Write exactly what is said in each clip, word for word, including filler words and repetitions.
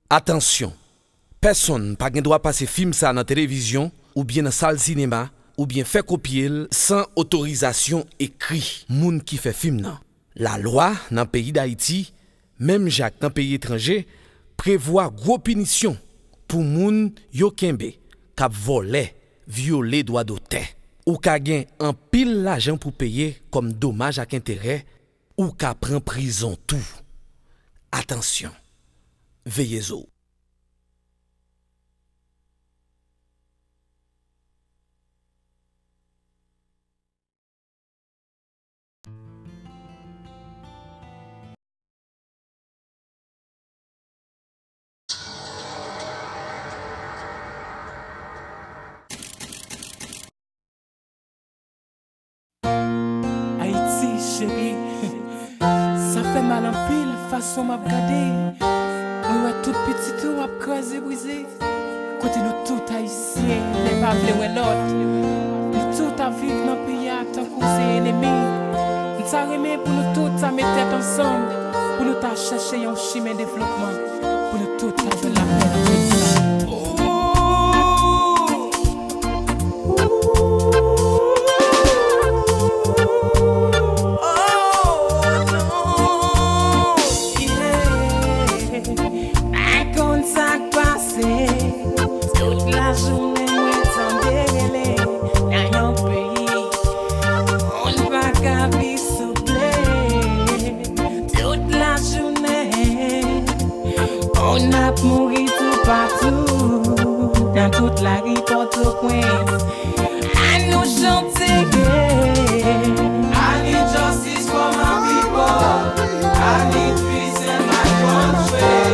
Atansyon! Pèsonn pa gen dwa pase fim sa nan televizyon oubyen nan sal sinema oubyen fè kopye l san otorizasyon ekri moun ki fè fim nan. Lalwa nan peyi Dayiti, menm jan ak nan peyi etranje, prevwa gwo pinisyon pou moun yo kenbe k ap vòlè, vyole dwa dotè. Ou ka gen anpil lajan pou peye kòm domaj ak enterè, ou ka pran prizon tou. Atansyon! Veye zo w! Ayiti cheri, sa fè mal anpil fason m ap gade. Mwen wè tout pitit ou ap kraze brize. Kote nou tout Ayisyen, lè pa vle wè lòt. Nou tout ap viv nan peyi a tankou se enemi. M ta renmen pou nou tout ta met tèt ansanm, pou nou ta chèche yon chimen devlopman, pou nou tout ta jwenn lapè nan peyi sa. Pa konn sa k pase. Tout lajounen mwen tande rele nan yon peyi moun pa ka viv souple. Tout lajounen moun ap mouri toupatou nan tout lari Pòtoprens. Ann nou chante. I need justice for my people. I need peace in my country.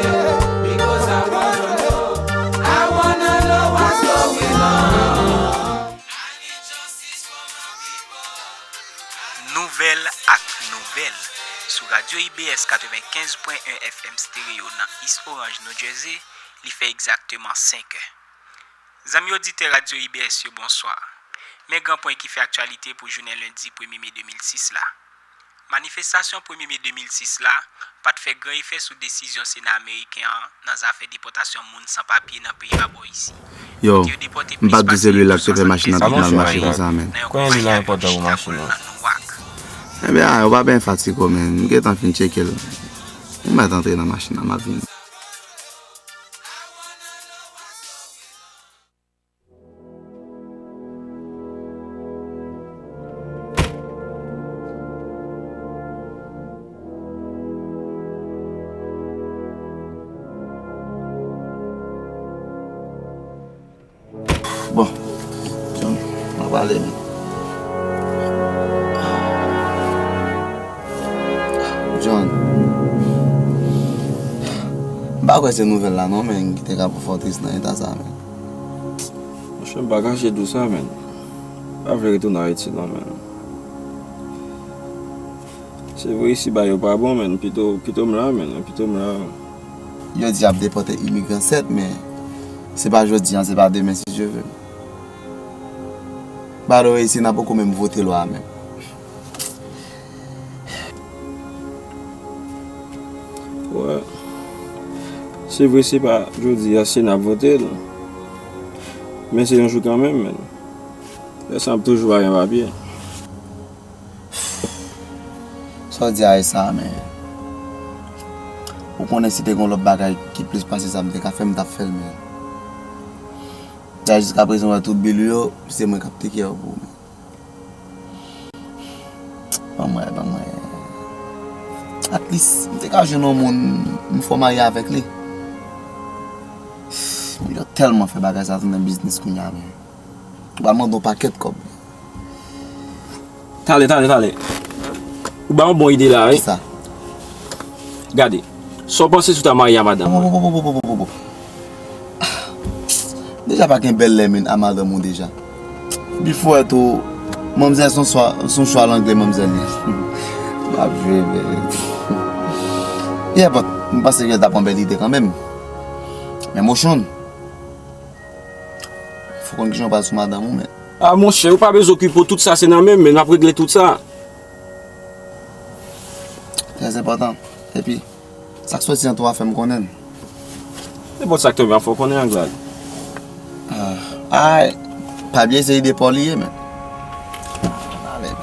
Because I wanna know, I wanna know what's going on. I need justice for my people. Nouvèl ak nouvèl sou radyo I B S katrevenkenz pwen en F M stereo nan East Orange, New Jersey, li fè egzakteman senkè. Zanmi oditè radyo I B S yo, bonswa. Men gran pwen ki fè aktyalite pou jounen lendi premye me de mil sis la. Manifestasyon premye me de mil sis la pa t fè gran efè sou desizyon Sena ameriken an nan zafè depòtasyon moun san papye nan peyi pa bò isi. Yo, kote yo depòte m plis pase de san swasannkèz mil moun nan yon konvwa ki ap chita boule nan Newark. Ebyen, a, yo pa byen fatige, men m gentan fin tcheke l. M mèt antre nan machin nan, m ap vini. Bon, John, m ap ale, men. John, m pa kwè se nouvèl la non, men, ki te ka pou fè w tris nan eta sa, men. Monchè, m pa kache tou sa, men. M pa vle retounen Ayiti non, men. Se vre isi bagay yo pa bon, men. Pito, pito m la, men. Pito m la. Yo di y ap depòte imigran sèt, men se pa jodi a, se pa demen, si Dye vle. By the way, isi n a poko menm vote lwa a menm. Wè. Se vre, se pa jodi a, se n ap vote l. Men se yon jou kanmenm, men. Lè sa ap toujou pa gen papye. Sa w di a e sa, men ou konnen si te gen lòt bagay ki plis pase sa m te ka fè, m t ap fè l, men. Dayè jiskaprezan, w wè tout bil ou yo, se mwen k ap teke yo pou ou, men. Ban mwen, ban mwen. At least, m te ka jwenn yon moun m fò marye avèk li. Moun yo tèlman fè bagay sa tounen biznis kounye a, men. Ou pral mande yon pakèt kòb. Talè, talè, talè. Ou ba yon bon ide la, wi. Kisa? Gade, sa w panse si w ta marye a madanm mwen? Popopopopopopo. Deja pa gen bèl lè men a madanm ou deja. Before tou, manmzèl se yon chwa, se yon chwa langlè manmzèl ye. M ap jwe, men. Yeah, but m panse ke l ta pran bèl ide kanmenm. Men mochon, fò konn kijan w pral sou madanm ou, men. A, monchè, ou pa bezwen okipe w, tout sa se nan men m, men n ap regle tout sa. Trè enpòtan. Epi, sa k soti an tou a fè m konnen l. Nenpòt sa k tonbe, an fè w konnen, Anglad. Ah, ah, pa bliye se ide pa w li ye, men. Ale, men.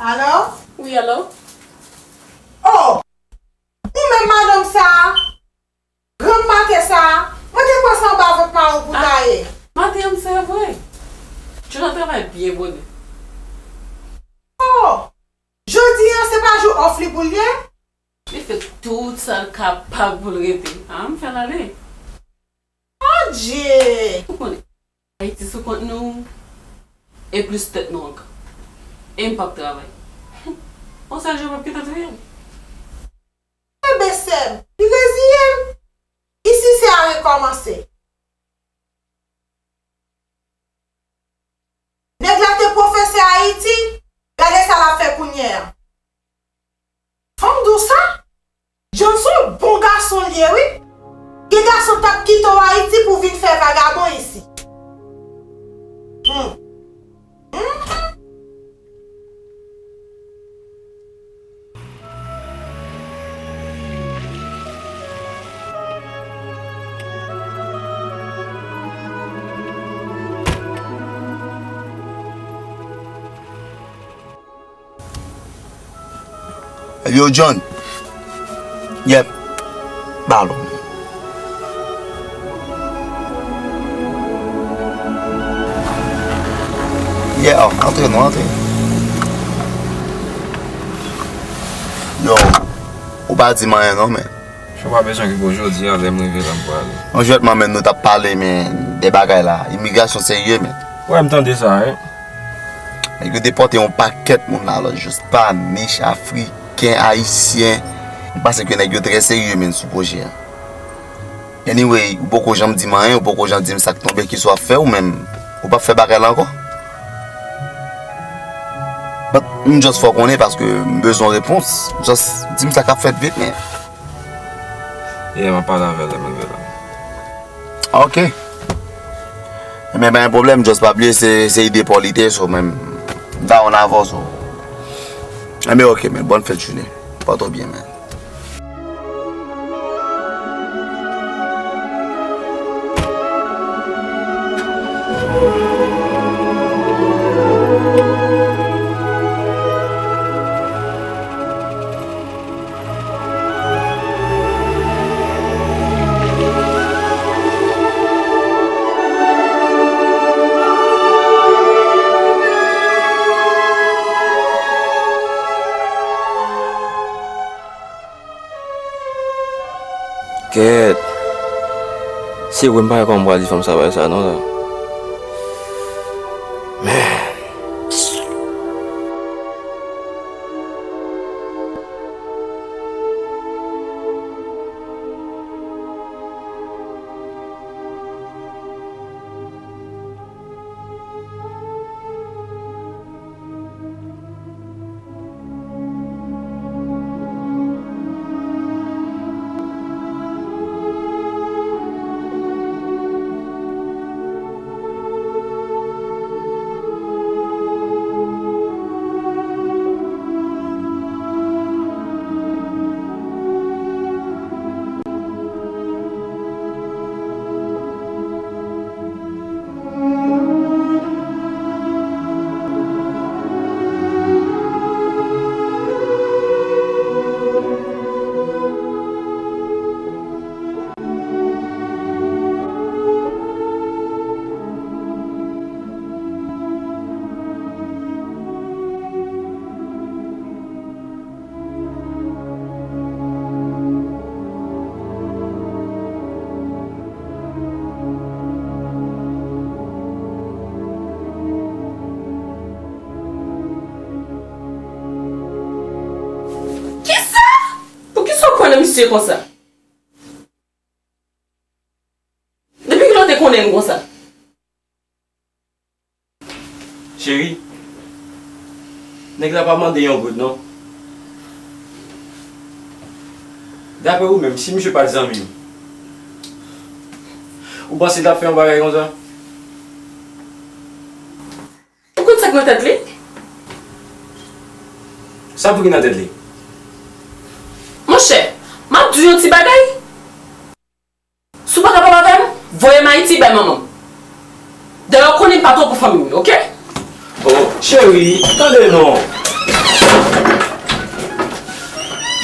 Alo? Wi, alo? Oh! Ou menm madanm sa a? Granm maten sa a? Mwen te kwè se anba vant mari w pou w ta ye. Maten an, se vre. Jona travay byen bonè. Oh! Jodi a, se pa jou off li pou l ye? Li fè tout sa l kapab pou l rete. A, m fè l ale. Adje! Ou konnen, Ayiti sou kont nou, e plis tèt nou ankò. E m p ap travay. On sèl jou m ap kite touye m. Enben, sè m, li reziye l. Isi se a rekòmanse. Nèg la te pwofesè Ayiti, gade sa l ap fè kounye a. Fò m di w sa, John se yon bon gason l ye, wi. Gen gason t ap kite w Ayiti pou vin fè vagabon isi. Hmm. Mhm. Yo, John. Yep. Balon. Yeah, antre non, antre. Yo, ou pa di m anyen non, men. Ou pa bezwen ki pou jodi a, lè m rive la, m prale. Yon jwèt manman nou t ap pale, men, de bagay la. Imigrasyon serye, men. Wè, m tande sa, wi. Nèg yo depòte yon pakèt moun la, lòt jou, Spanish, Afriken, Ayisyen. M panse ke nèg yo trè serye, men, sou pwojè a. Anyway, ou poko janm di m anyen, ou poko janm di m sa k tonbe, kisa w ap fè ou menm? Ou p ap fè bagay la ankò? But, m just fè w konnen paske m bezwen repons. Just di m sa k ap fèt vit, men. Yeah, m ap pale avè l lè m rive la. Ok. Men pa gen pwoblèm, just pa bliye se, se ide pa w li te ye, so, men m ta on avans, so. Enben, ok, men, bòn fèt jounen. Pòte w byen, men. Kèt. Se vre, m pa wè kòman m pral di fanm sa bagay sa non la. Men. Kisa? Poukisa w kwè nan misye konsa? Konsa. Cheri, nèg la pa mande yon goud non. Daprè ou menm, si misye pa t zanmi w, ou panse l t ap fè yon bagay konsa? Ou konn sa k nan tèt li? Sa pou ki nan tèt li? Monchè, m ap di w yon ti bagay. Si w pa ka pale avè m, voye m Ayiti bay manman m. Dayè, w konnen m pa twò pou fanmi m yo, oke? Oh, cheri, tande non. M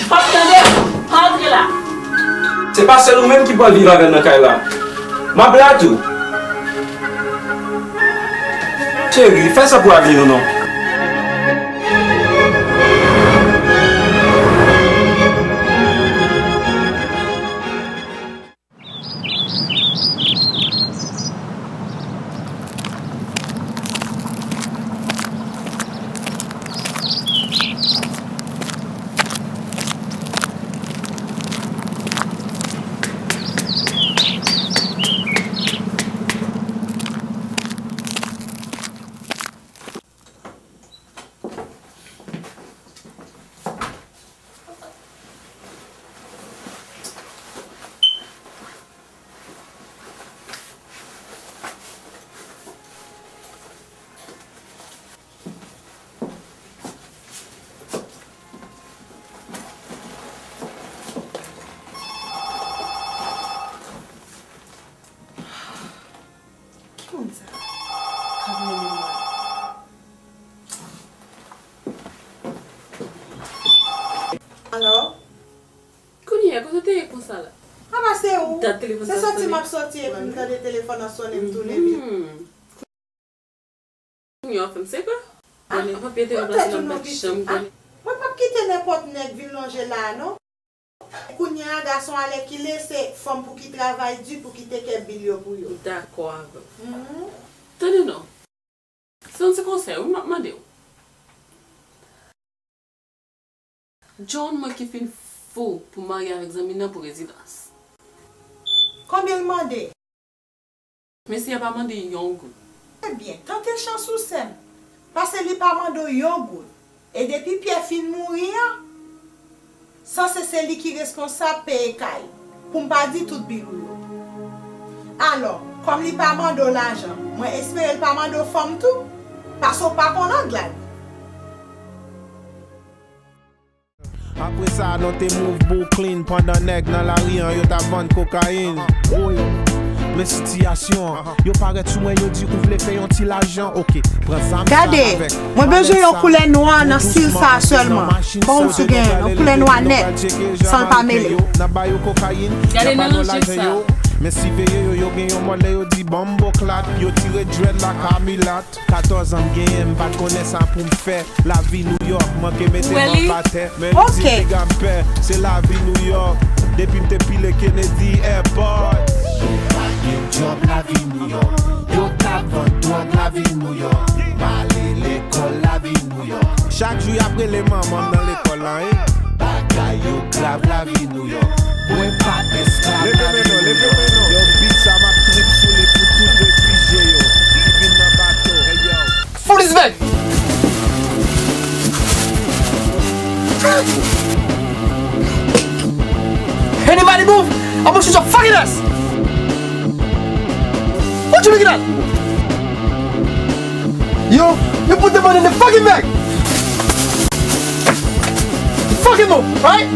p ap tande, pa antre la. Se pa sèl ou menm ki pral viv avè l nan kay la. M ap la tou. Cheri, fè sa pou avni nou non. Ki moun sa k ap rele m la? Alo? Kounye a, kote w te ye konsa la? Apa se ou? Dat telefòn sa sone. Se soti m ap soti epi m tande telefòn nan sone, m tounen vin. Mhm. Kounye a w ap fè m sekrè? Ah, konnen, pa pete nan plas la, m pa t janm konnen. Mwen p ap kite nenpòt nèg vin lonje la a non. Kounye a, gason alèkile, se fanm pou ki travay di, pou ki teke bil yo pou yo. Dakò avè w. Mhm. Tande non. Se yon ti konsèy wi m ap mande w. John mwen ki fin fou pou marye avèk zanmi nan pou rezidans. Konbyen l mande? Mesye a pa mande yon goud. Ebyen, tante chans ou sè m, paske li pa mande w yon goud. E depi Pyè fin mouri an, sanse se li ki responsab peye kay, pou m pa di tout bil ou yo. Alò, kòm li pa mande w lajan, mwen espere l pa mande w fanm tou, paske w pa konn Anglad. Apre sa, nou te move Brooklyn pandan nèg nan lari an yo t ap vann kokayin. Woy, men sitiyasyon an. Yo parèt sou mwen, yo di ou vle fè yon ti lajan. Oke, pran zam sa avèk. Gade, mwen bezwen yon koulè nwa nan stil sa a sèlman. Bon, si w genyen yon koulè nwa nèt, san l pa mele. N ap ba yo kokayin, n ap ba yo lajan yo. Men siveye yo, yo gen yon mòd lè yo di banm boklat, yo tire djwèt la ka milat. Katòz an m genyen, m pa t konnen sa pou m fè. Lavi Nouyòk, manke mete m anba tè. Men nou di piga m pè, se lavi Nouyòk. Depi m te pile Kennedy Airport. Yo pa gen djòb lavi Nouyòk. Yo t ap vann dwòg lavi Nouyòk. M ale lekòl lavi Nouyòk. Chak jou y ap rele manman m nan lekòl la, wi. Bagay yo grav lavi Nouyòk. Mwen pa esklav lavi Nouyòk. Leve men nou, leve men nou. Yo, beat sa m ap trip sou li pou tout refijye yo ki vin nan bato. Hey, yo. Fool is back! Anybody move? I'm gonna shoot your fucking ass! What you looking at? Yo, you put the money in the fucking bag! Fucking move, right?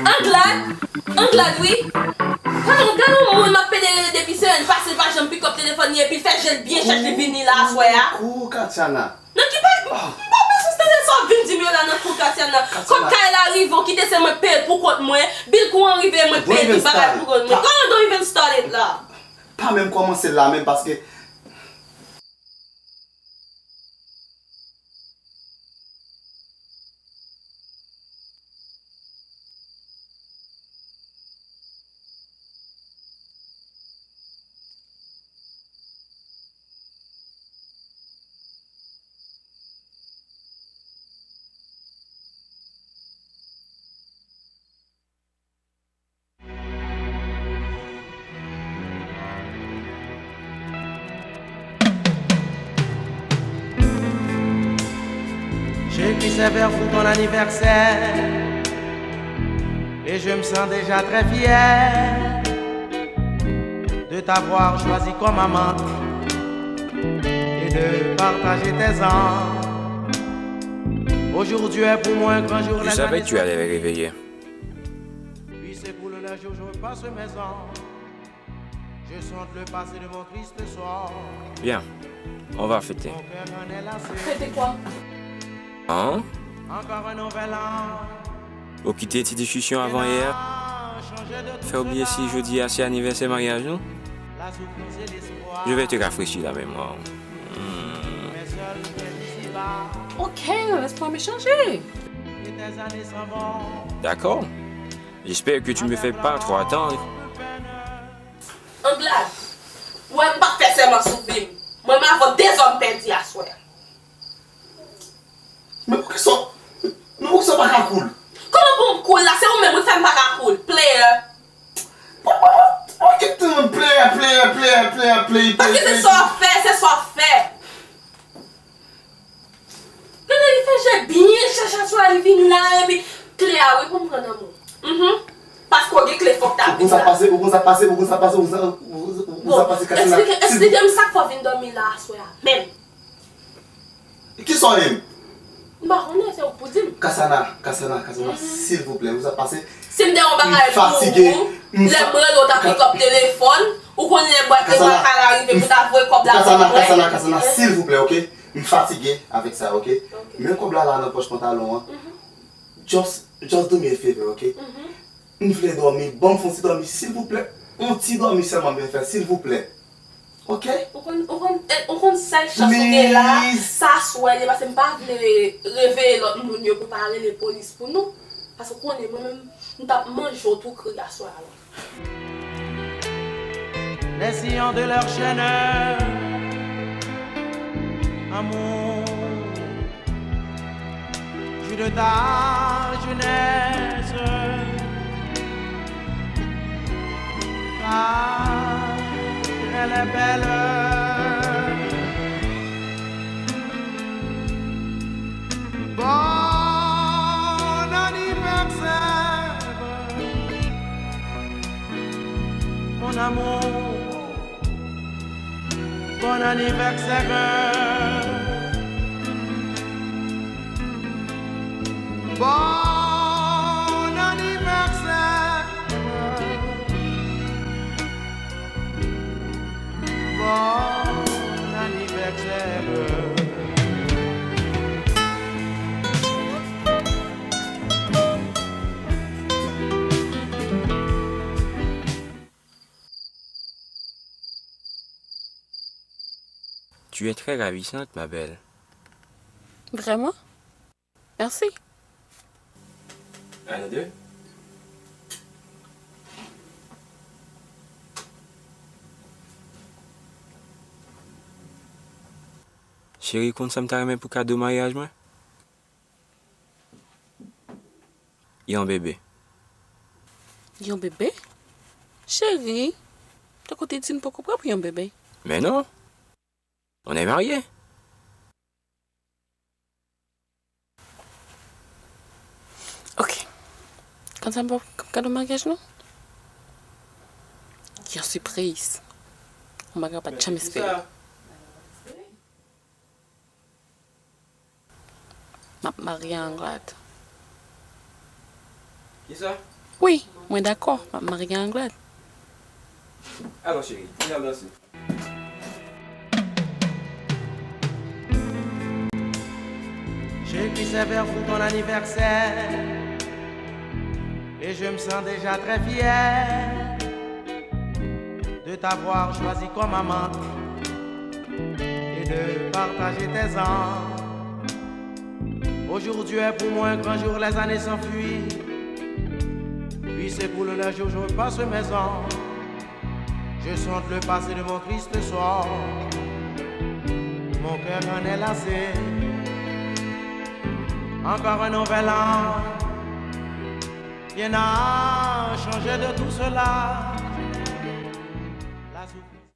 Anglad! Anglad, wi! Gade, gade yon moun m ap pede rele depi semèn pase, l pa janm pikòp telefòn li, epi l fè je l byen chèch li vini la aswè a. Koukou, Katiana. Nan ki pa, m pa bezwen tande sa. Vin di m yo la nan kou Katiana. Kòb kay la rive, w kite se mwen peye l pou kont mwen. Bil kouran rive, mwen peye tout bagay pou kont mwen. Kòman don't even start it la? Pa menm kòmanse l la menm paske J'écris ces vers pour ton anniversaire et je me sens déjà très fier de t'avoir choisi comme amante et de partager tes ans. Aujourd'hui est pour moi un grand jour. Je savais que tu allais réveiller. Puis s'écoule le jour, je repasse mes ans. Je chante le passé de mon triste sort. Viens, on va fêter. Mon cœur en est lassé. Fêter quoi? Hein? Encore un nouvel an. Ou kite ti diskisyon avan yè a fè w bliye si jodi a se anivèsè maryaj nou? Je vais te rafraîchir la mémoire. Hmm. Ok, laisse-moi m'échanger. D'accord. J'espère que tu me fais pas trop attendre. Anglad, ou wè m p ap fè sèman sou vi m. Mwen m avè w de zòm pèdi aswè a. Men poukisa, men poukisa w pa ka cool? Kòman pou m cool la? Se ou menm wi k fè m pa ka cool, player. Ou kite m player, player, player, player, play, play, play. Paske se sa w ap fè, se sa w ap fè. Gade, li fè je byen chèche aswè a, li vin la, epi kle a, wi, pou m pran nan men w. Mhm. Paske w gen kle, fòk ta vin la. Ou konn sa k pase, ou konn sa k pase, ou konn sa k pase, ou konn sa, ou, ou, ou konn sa k pase, Katrina. Bon, eksplike, eksplike m sa k fè w vin dòmi la aswè a menm. Kisa w ye m? M pa konnen, se ou k pou di m. Kasana, Kasana, Kasana, silvouplè, ou sa pase. Si m te yon bagay pou ou, lè m rele w, w t ap pikòp telefòn, ou konn lè bwat lekòl la rive pou ta voye kòb la pou mwen. Kasana, Kasana, Kasana, silvouplè, oke? M fatige avèk sa, oke? Men kòb la la nan pòch pantalon an. Just, just do me a favor, oke? M vle dòmi, ban m fè yon ti dòmi, silvouplè. Yon ti dòmi sèlman m vle fè, silvouplè. Oke? Ou konn, ou konn, eh, ou konn sèl chans ou gen la, sa aswè li, paske m pa vle reveye lòt moun yo pou pa rele polis pou nou. Paske ou konnen mwen menm, m t ap manje w tou kri aswè a la. Les sillons de leur chaîne, amour, jus de ta jeunesse, car elle est belle. Bon anniversaire, mon amour. Bon anniversaire. Bon anniversaire. Bon anniversaire. Tu es très ravissante, ma belle. Vraiment? Merci. À nous deux. Cheri, konn sa m ta renmen pou kado maryaj mwen? Yon bebe. Yon bebe? Cheri, tankou w te di n poko prè pou yon bebe. Men non. On est mariés. Ok. Konn sa m ba w kòm kado maryaj nou? Yon sipriz. Yon bagay w pa t janm espere. M ap marye a Anglad. Kisa? Wi, mwen dakò. M ap marye a Anglad. Alò, cheri, vin al danse. J'écris ces vers pour ton anniversaire et je me sens déjà très fier de t'avoir choisi comme amante et de partager tes ans. Aujourd'hui est pour moi un grand jour, les années s'enfuient, puis s'écoulent les jours, je repasse mes ans. Je chante le passé de mon triste sort. Mon cœur en est lassé. Encore un nouvel an. Rien n'a changé de tout cela. La souffrance.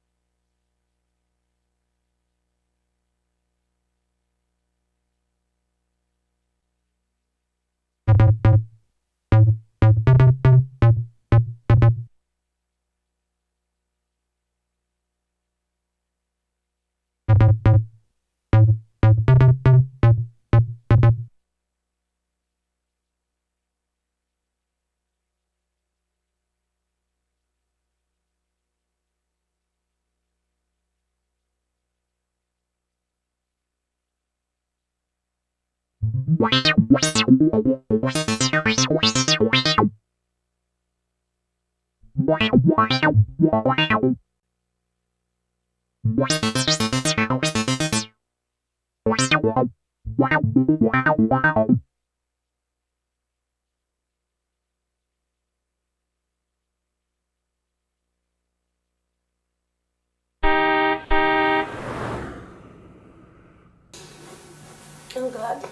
Ann gad.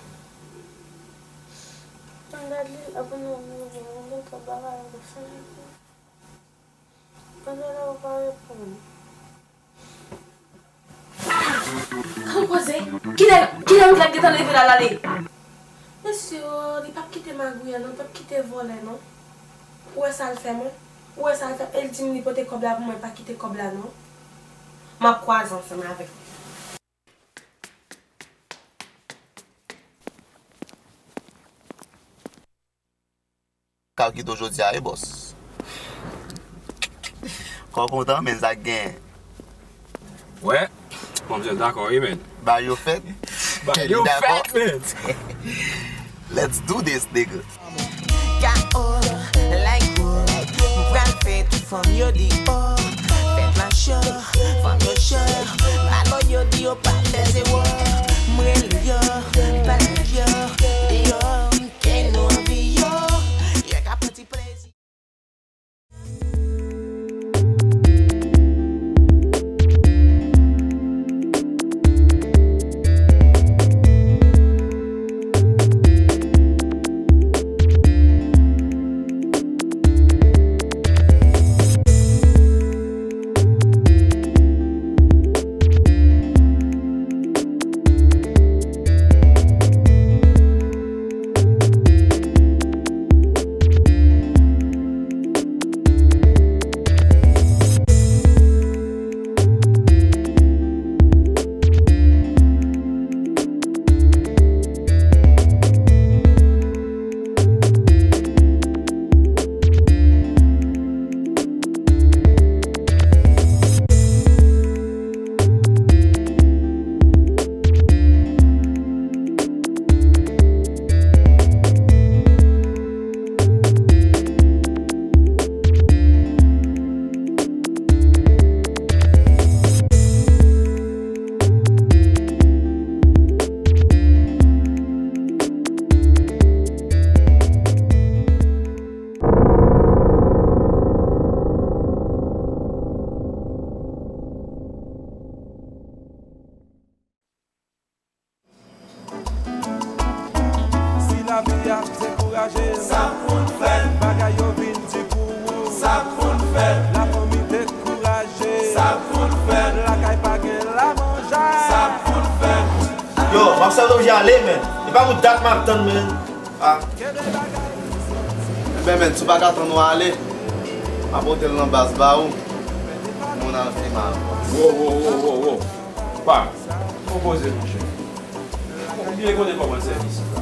Ann gad li, apre nou, nou, nou, nou, nou, nou, nou, Pandan lè ou pa reponn. Kan poze? Kilè, kilè Woodley gentan leve l al ale? Mesye, li p ap kite magouya non, li p ap kite vòlè non. Ou wè sa l fè mwen? Ou wè sa l fè? E l di m li pote kòb la pou mwen, pa kite kòb la non. M ap kwaze ansanm avè l. Ka w kite w jodi a wi, bòs. Kò w kontan, men sa k genyen. Wè, manmzèl dakò wi, men. Bagay yo fèt. Bagay yo fèt, men. Let's do this, nigga. K O, like, wow. M pral fè tout fanm yo di, oh. Fèt la cho, fanm yo cho. Alò yo di yo pa fè zewo. M rele yo, m pale yo, di yo. Ke nou anvi yo, yo ka pran ti plezi. Si lavi a dekouraje m, sa pou n fè? Bagay yo vin di pou ou, sa pou n fè? Lafanmi dekouraje, sa pou n fè? Lakay pa gen lamanjay, sa pou n fè? Yo, m ap sèvi oblije ale, men. E pa pou dat m ap tann, men. Ah. Enben, men, si w pa ka tann ou ale, m ap pote l nan baz ba ou. Moun al fè mal. Wo, wo, wo, wo, wo. Pa, konpoze, monchè. Ou byen konnen kòman l sèvi isit la.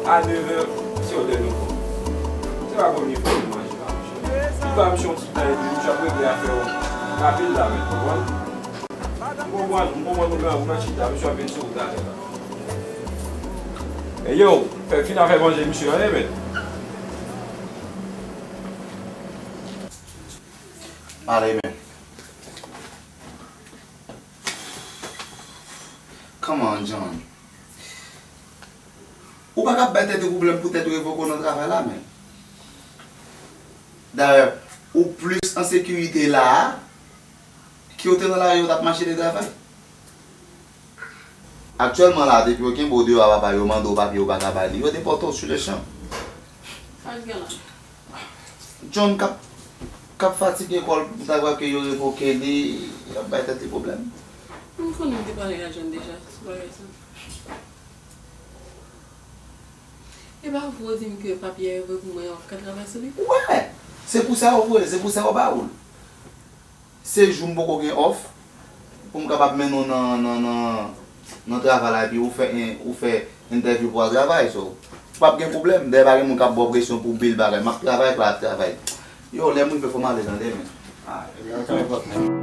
A nevè, se yon lè nou pran. Se pa premye fwa nou manje la, monchè. Li pa, monchè, yon ti tan epi, monchè, ap regle afè w rapid la, men, konprann? M konprann, m konprann ou, men ou nan chita, misye ap vin sou ou talè la. Yo, fè, fin avè manje misye an, men. Ale, men. Come on, John. Ou pa ka bay tèt ou pwoblèm pou tèt ou revoke w nan travay la, men. Dayè, ou plis an sekirite la a ke w te nan lari, w t ap mache de travay. Aktyèlman la, depi yo kenbe w deyò a, papa, yo mande w papye, yo pa ka ba li, yo depòte w sou le chan. Sa k gen la? John k ap, k ap fatige kò l, m ta kwè ke yo revoke li, y ap bay tèt li pwoblèm. M konnen m te pale a John deja sou bagay sa. E pa vre w di m ke papye a yo voye pou mwen, w ap ka travay sou li? Wè! Se pou sa yo voye l, se pou sa yo ba ou l. Se jou m poko gen off pou m kapab mennen w nan, nan, nan, nan travay la, epi ou fè en, ou fè entèvyou pou w al travay, so, ou p ap gen pwoblèm. Dayè, pa gen moun k ap ba w presyon pou bill bagay. M ap travay, pa ap travay. Yo, lè m rive, fò m ale tande, men. Ah, e sa enpòtan.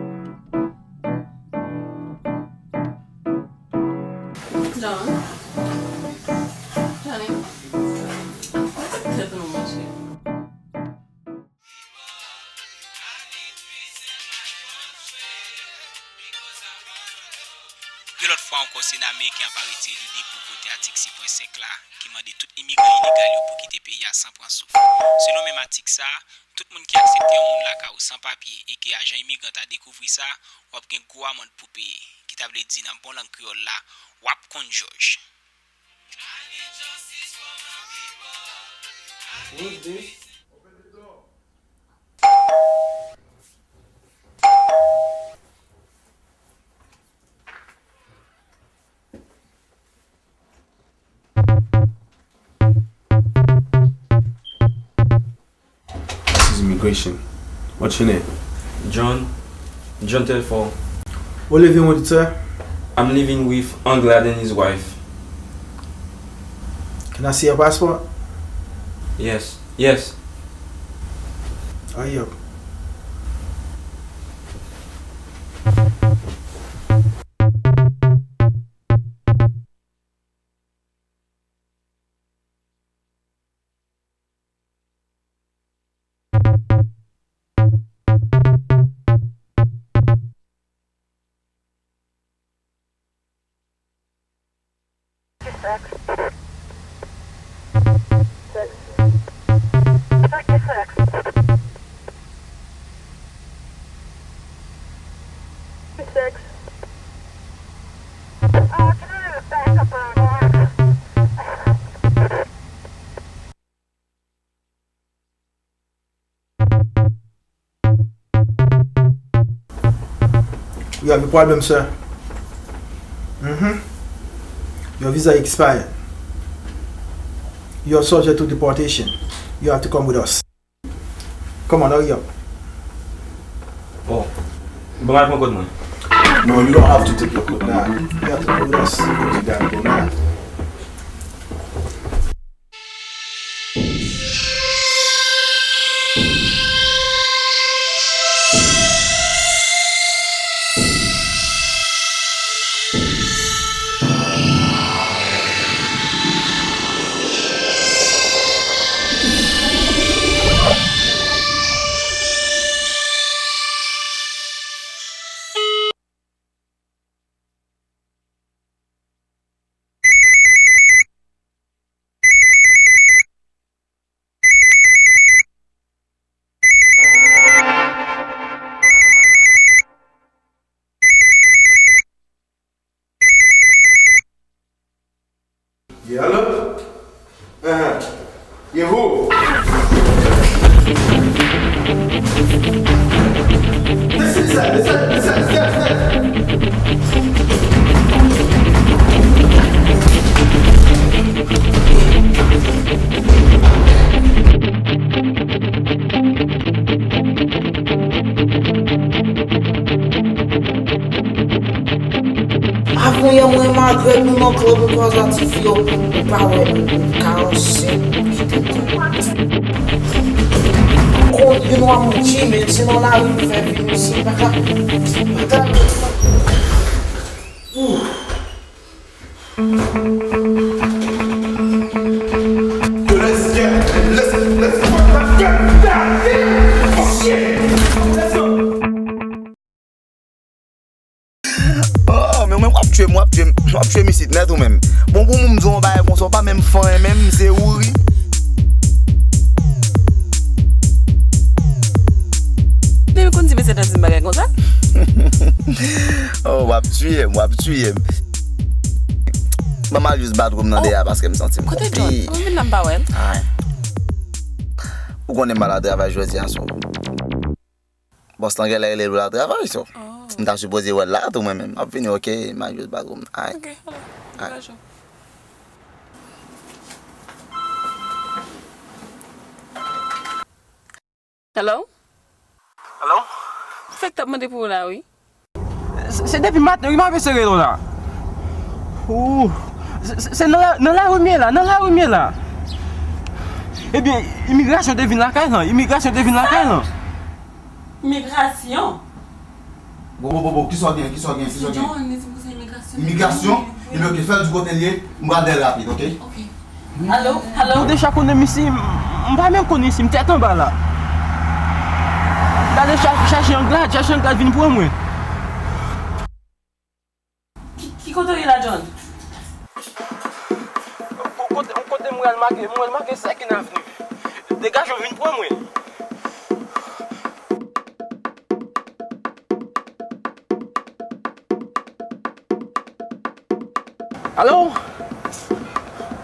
John. Johnny. Tèt nou, monchè. Yon lòt fwa ankò, Sena ameriken an pa retire lide pou vote atik sis pwen senk la, ki mande tout imigran ilegal yo pou kite peyi a san pran souf. Selon menm atik sa a, tout moun ki aksepte yon moun lakay ou san papye e ke ajan imigran ta dekouvri sa, w ap gen gwo amann pou peye, ki ta vle di nan bon lang kreyòl la, w ap konn jòj. Who's this? This is immigration. What's your name? John. John Telfort. What are you living with, sir? I'm living with Anglad and his wife. Can I see your passport? Yes. Yes. Hurry up. Sex. Sex. Sex. Sex. Uh, can I have a backup on that? You have a problem, sir. Mm-hmm. Your visa expired. You are subject to deportation. You have to come with us. Come on, hurry up. Oh, bon, al pran kòd mwen. No, you don't have to take your coat now. You have to come with us. You gotta go now. Yeah, hello? Uh-huh. Yeah, who? This is it, this is it, this is it, this is it. Avan yè mwen Margaret nou nan klèb nou kwaze a ti fi yo, nou pa wè nou ka ansent pou kite kò. Kon yon nwa mouti men se nan lari m fè vin isi pa ka pa ka. Ooh. Nèt ou menm. Bon, pou moun di yon bagay konsa, w pa menm fan menm, se ou ri. Depi konn ti mesye ta di m bagay konsa. Oh, w ap tiye m, w ap tiye m. Ban m al jis bat kò m nan deyò paske m santi m konpli. Kote John? Mwen vin la m pa wè l. Ay. Ou konnen m pa al travay jodi a, so. Bòs lan genlè rele l pou l al travay, so. M ta sipoze wè l la tou mwen menm. M ap vini, oke, m al jis bat kò m. Ay. Oke, ale. Ay. Kouraj ou. Hello? Hello? Fèk t ap mande pou ou la, wi. Se, se depi maten, wi, m ap eseye rele w la. Ooh. Se, se, se nan la, nan lari m ye la, nan lari m ye la. Ebyen, imigrasyon te vin lakay lan, imigrasyon te vin lakay lan. Imigrasyon? Bon, bon, bon, bon, kisa w gen, kisa w gen, kisa w gen? John, li di m pou se imigrasyon. Imigrasyon? Ebyen, oke, fè l di kote l ye, m pral dèyè l rapid, oke? Oke. Alo, alo? Ou deja konnen m isi, m, m pa menm konn isi, m tèt anba la. M t ale cha-, chache Anglad, chache Anglad vin pran mwen. Ki, ki kote w ye la, John? Ou kote, ou kote m wè l make, m wè l make Second Avenue. Degaje w vin pran mwen. Alo?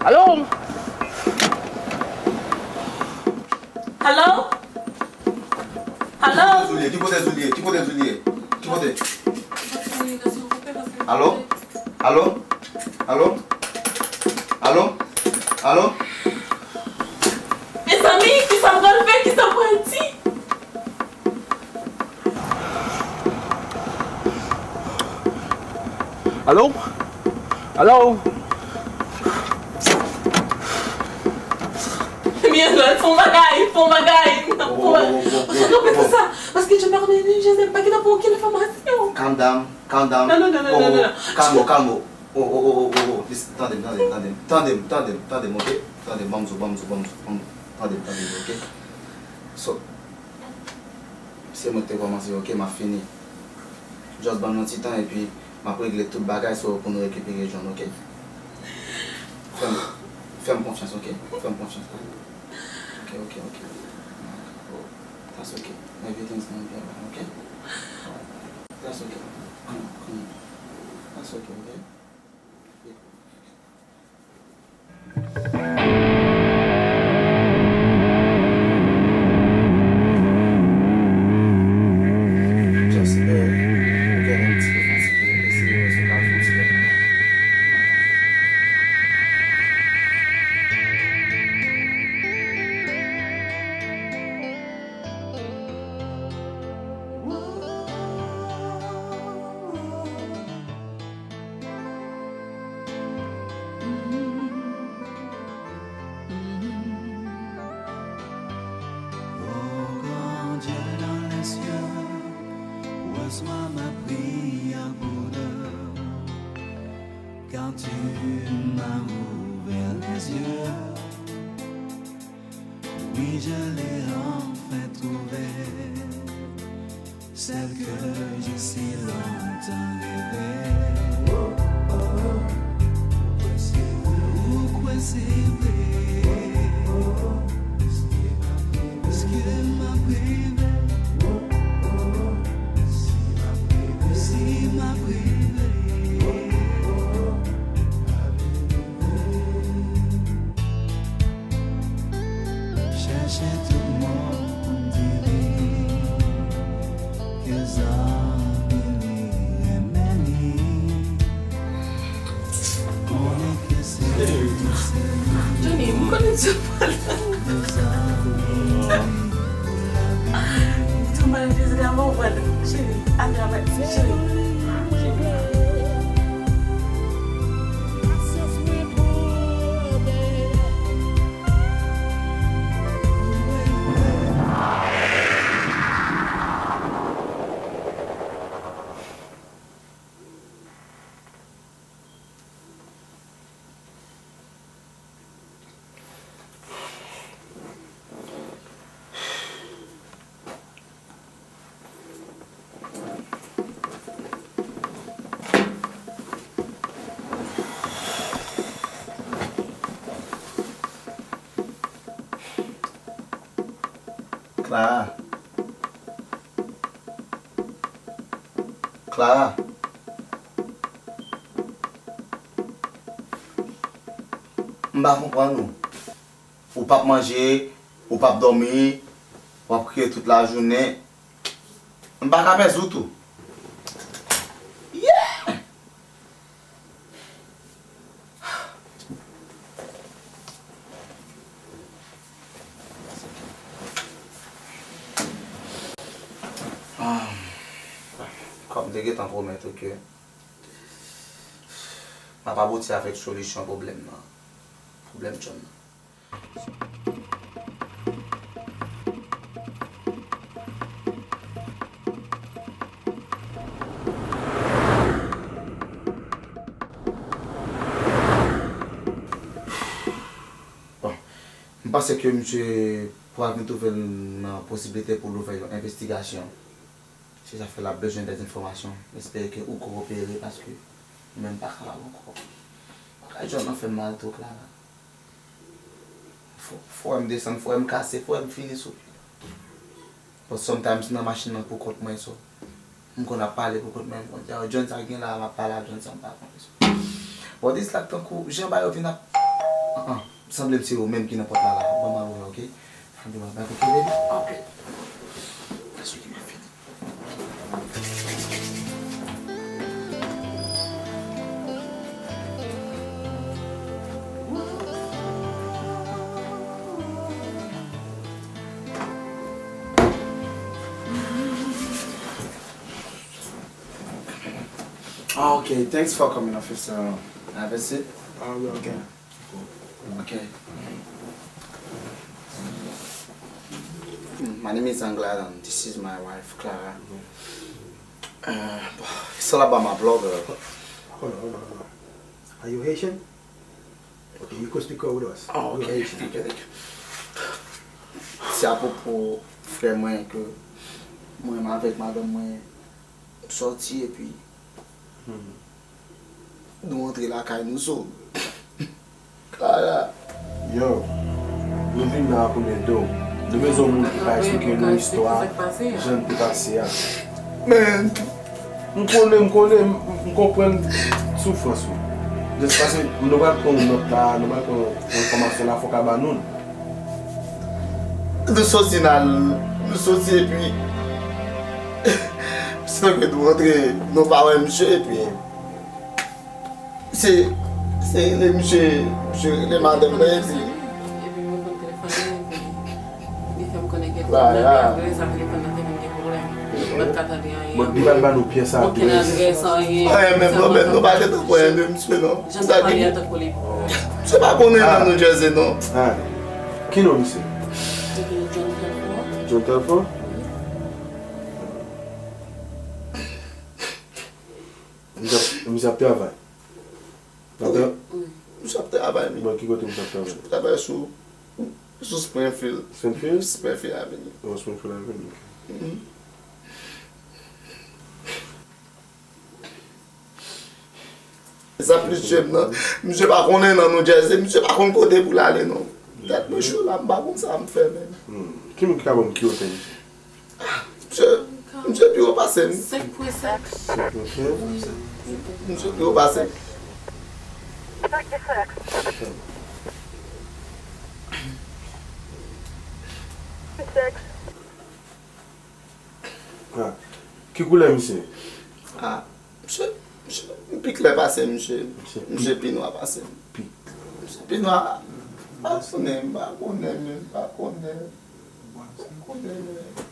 Alo? Alo? Alo? Ki kote Zoulie? Ki kote Zoulie? Ki kote? Alo? Alo? Alo? Alo? Alo? Mezanmi, kisa m pral fè? Kisa m pral di? Alo? Alo? Mye, fè yon bagay, fè yon bagay. Fè yon bagay. Fè yon bagay. Paske John pa konnen ni Joseph pa gentan pran okenn enfòmasyon. Calm down, calm down. Non, non, non, non, non, non, non. Calm, calm. Oh, oh, oh, oh, oh, oh. Listen, tande m, tande m, tande m. Tande m, tande m, tande m, oke? Tande m, ban m di w, ban m di w, ban m di w, ban m di w. Tande m, tande m, oke? So, se mwen ki te kòmanse, oke? M ap fini. Just ban m yon ti tan epi m ap regle tout bagay so pou nou rekipere John, oke? Fè m, fè m konfyans, oke? Fè m konfyans. Oke, oke, oke. That's okay. Everything's gonna be alright, oke? That's okay. Come on, come on. That's okay, oke? Just, euh, ou genlè yon ti pe fatige, eseye wè si w ka fè yon ti lòt. Oh grand Dieu dans les cieux, reçois ma prière pour deux, car tu m'as ouvert les yeux. Oui, je l'ai enfin trouvée, celle que j'ai si longtemps rêvée. Ou kwè se vre? Èske m ap rive? Si m ap rive. Chèche tout mo pou m di li ke zanmi li renmen li. Konnen ke se li, se li. Johnny, m konnen se pa la. Tou mal Jezi ka bon, cheri. Al travay, cheri. Cheri. Clara. Clara. M pa konprann ou. Ou p ap manje, ou p ap dòmi, w ap kriye tout lajounen. M pa ka pèse w tou. Yeah! Ah, kòm m te gentan pwomèt ou ke m ap abouti avèk solisyon pwoblèm nan, pwoblèm John nan. Bon, m panse ke misye pral vin twouve l nan posiblite pou l ouvè yon envestigasyon. Se sa fè l ap bezwen dèz enfòmasyon. M espere ke ou kowopere paske mwen menm m pa kapab ankò. Bagay John nan fè m mal tou, Clara. Fò, fò m desann, fò m kase, fò m fini sou pye. But sometimes nan machin nan pou kont mwen, so m konn ap pale pou kont mwen, m konn di, "Ah, John sa gen la, m ap pale a John sa m pa konnen, so." But this la tankou jan bagay yo vin ap, ah, ah, sanble m se ou menm ki nan pòt la la, ban m al ouvè, ok? Ann di w ap bay kote, baby? Ok. That's what you feel. Ah, okay. Thanks for coming, officer. Have a seat. Ah, we okay. Okay. My name is Anglade and this is my wife, Clara. Uh, it's all about my blogger. Hold on, hold on, hold on. Are you Haitian? Okay, you could speak with us. Oh, okay. You're Haitian. Thank you, thank you. Se apwopo frè mwen ke mwen menm avèk madanm mwen sòti epi nou antre lakay nou, so Clara. Yo, nou vin la pou n ede w. Nou bezwen yon moun ki ka esplike nou istwa, jan l te pase a. Men, m konnen, m konnen, m, m konprann soufrans ou. Just pase, nou pral pran yon nòt la, nou pral pran yon enfòmasyon la, fò w ka ban nou l. Nou soti nan, nou soti epi, se tankou nou antre, nou pa wè misye epi. Se, se rele misye, misye rele madanm nan epi. Epi mwen konn telefòn li, epi li fè m konnen gen pwoblèm, epi apre sa telefòn nan te vin gen pwoblèm. Mwen pa t ka tande anyen. Bon, li pa t ba nou pyès adrès. Okenn adrès, anyen. Anyen, men pwoblèm, nou pa gentan konn anyen de misye, non. Jan n ap pale a tankou li. Misye pa konn anyen nan New Jersey, non. Ah. Ki non misye? John Telfort. John Telfort? Misye ap, misye ap travay. Wi, wi. Misye ap travay, wi. Bon, ki kote misye ap travay? Misye ap travay sou, sou Springfield. Springfield? Springfield Avenue. Oh, Springfield Avenue, ok. Mhm. Sa plis je m nan. Misye pa konnen nan New Jersey, misye pa konn kote pou l ale, non. Tèt mwen cho la, m pa konn sa m fè, men. Hmm. Ki moun ki ka ban m ki otè misye? Misye, misye pi wo pase m. Senk pwen senk. Senk pwen senk? Wi. Misye pi wo pase m. Ah. Ki koulè misye? Ah, misye, misye pi klè pase m, misye. Misye pi nwa pase m. Pi. Misye pi nwa. M pa konnen, m pa konnen, men m pa konnen. M pa konnen, men.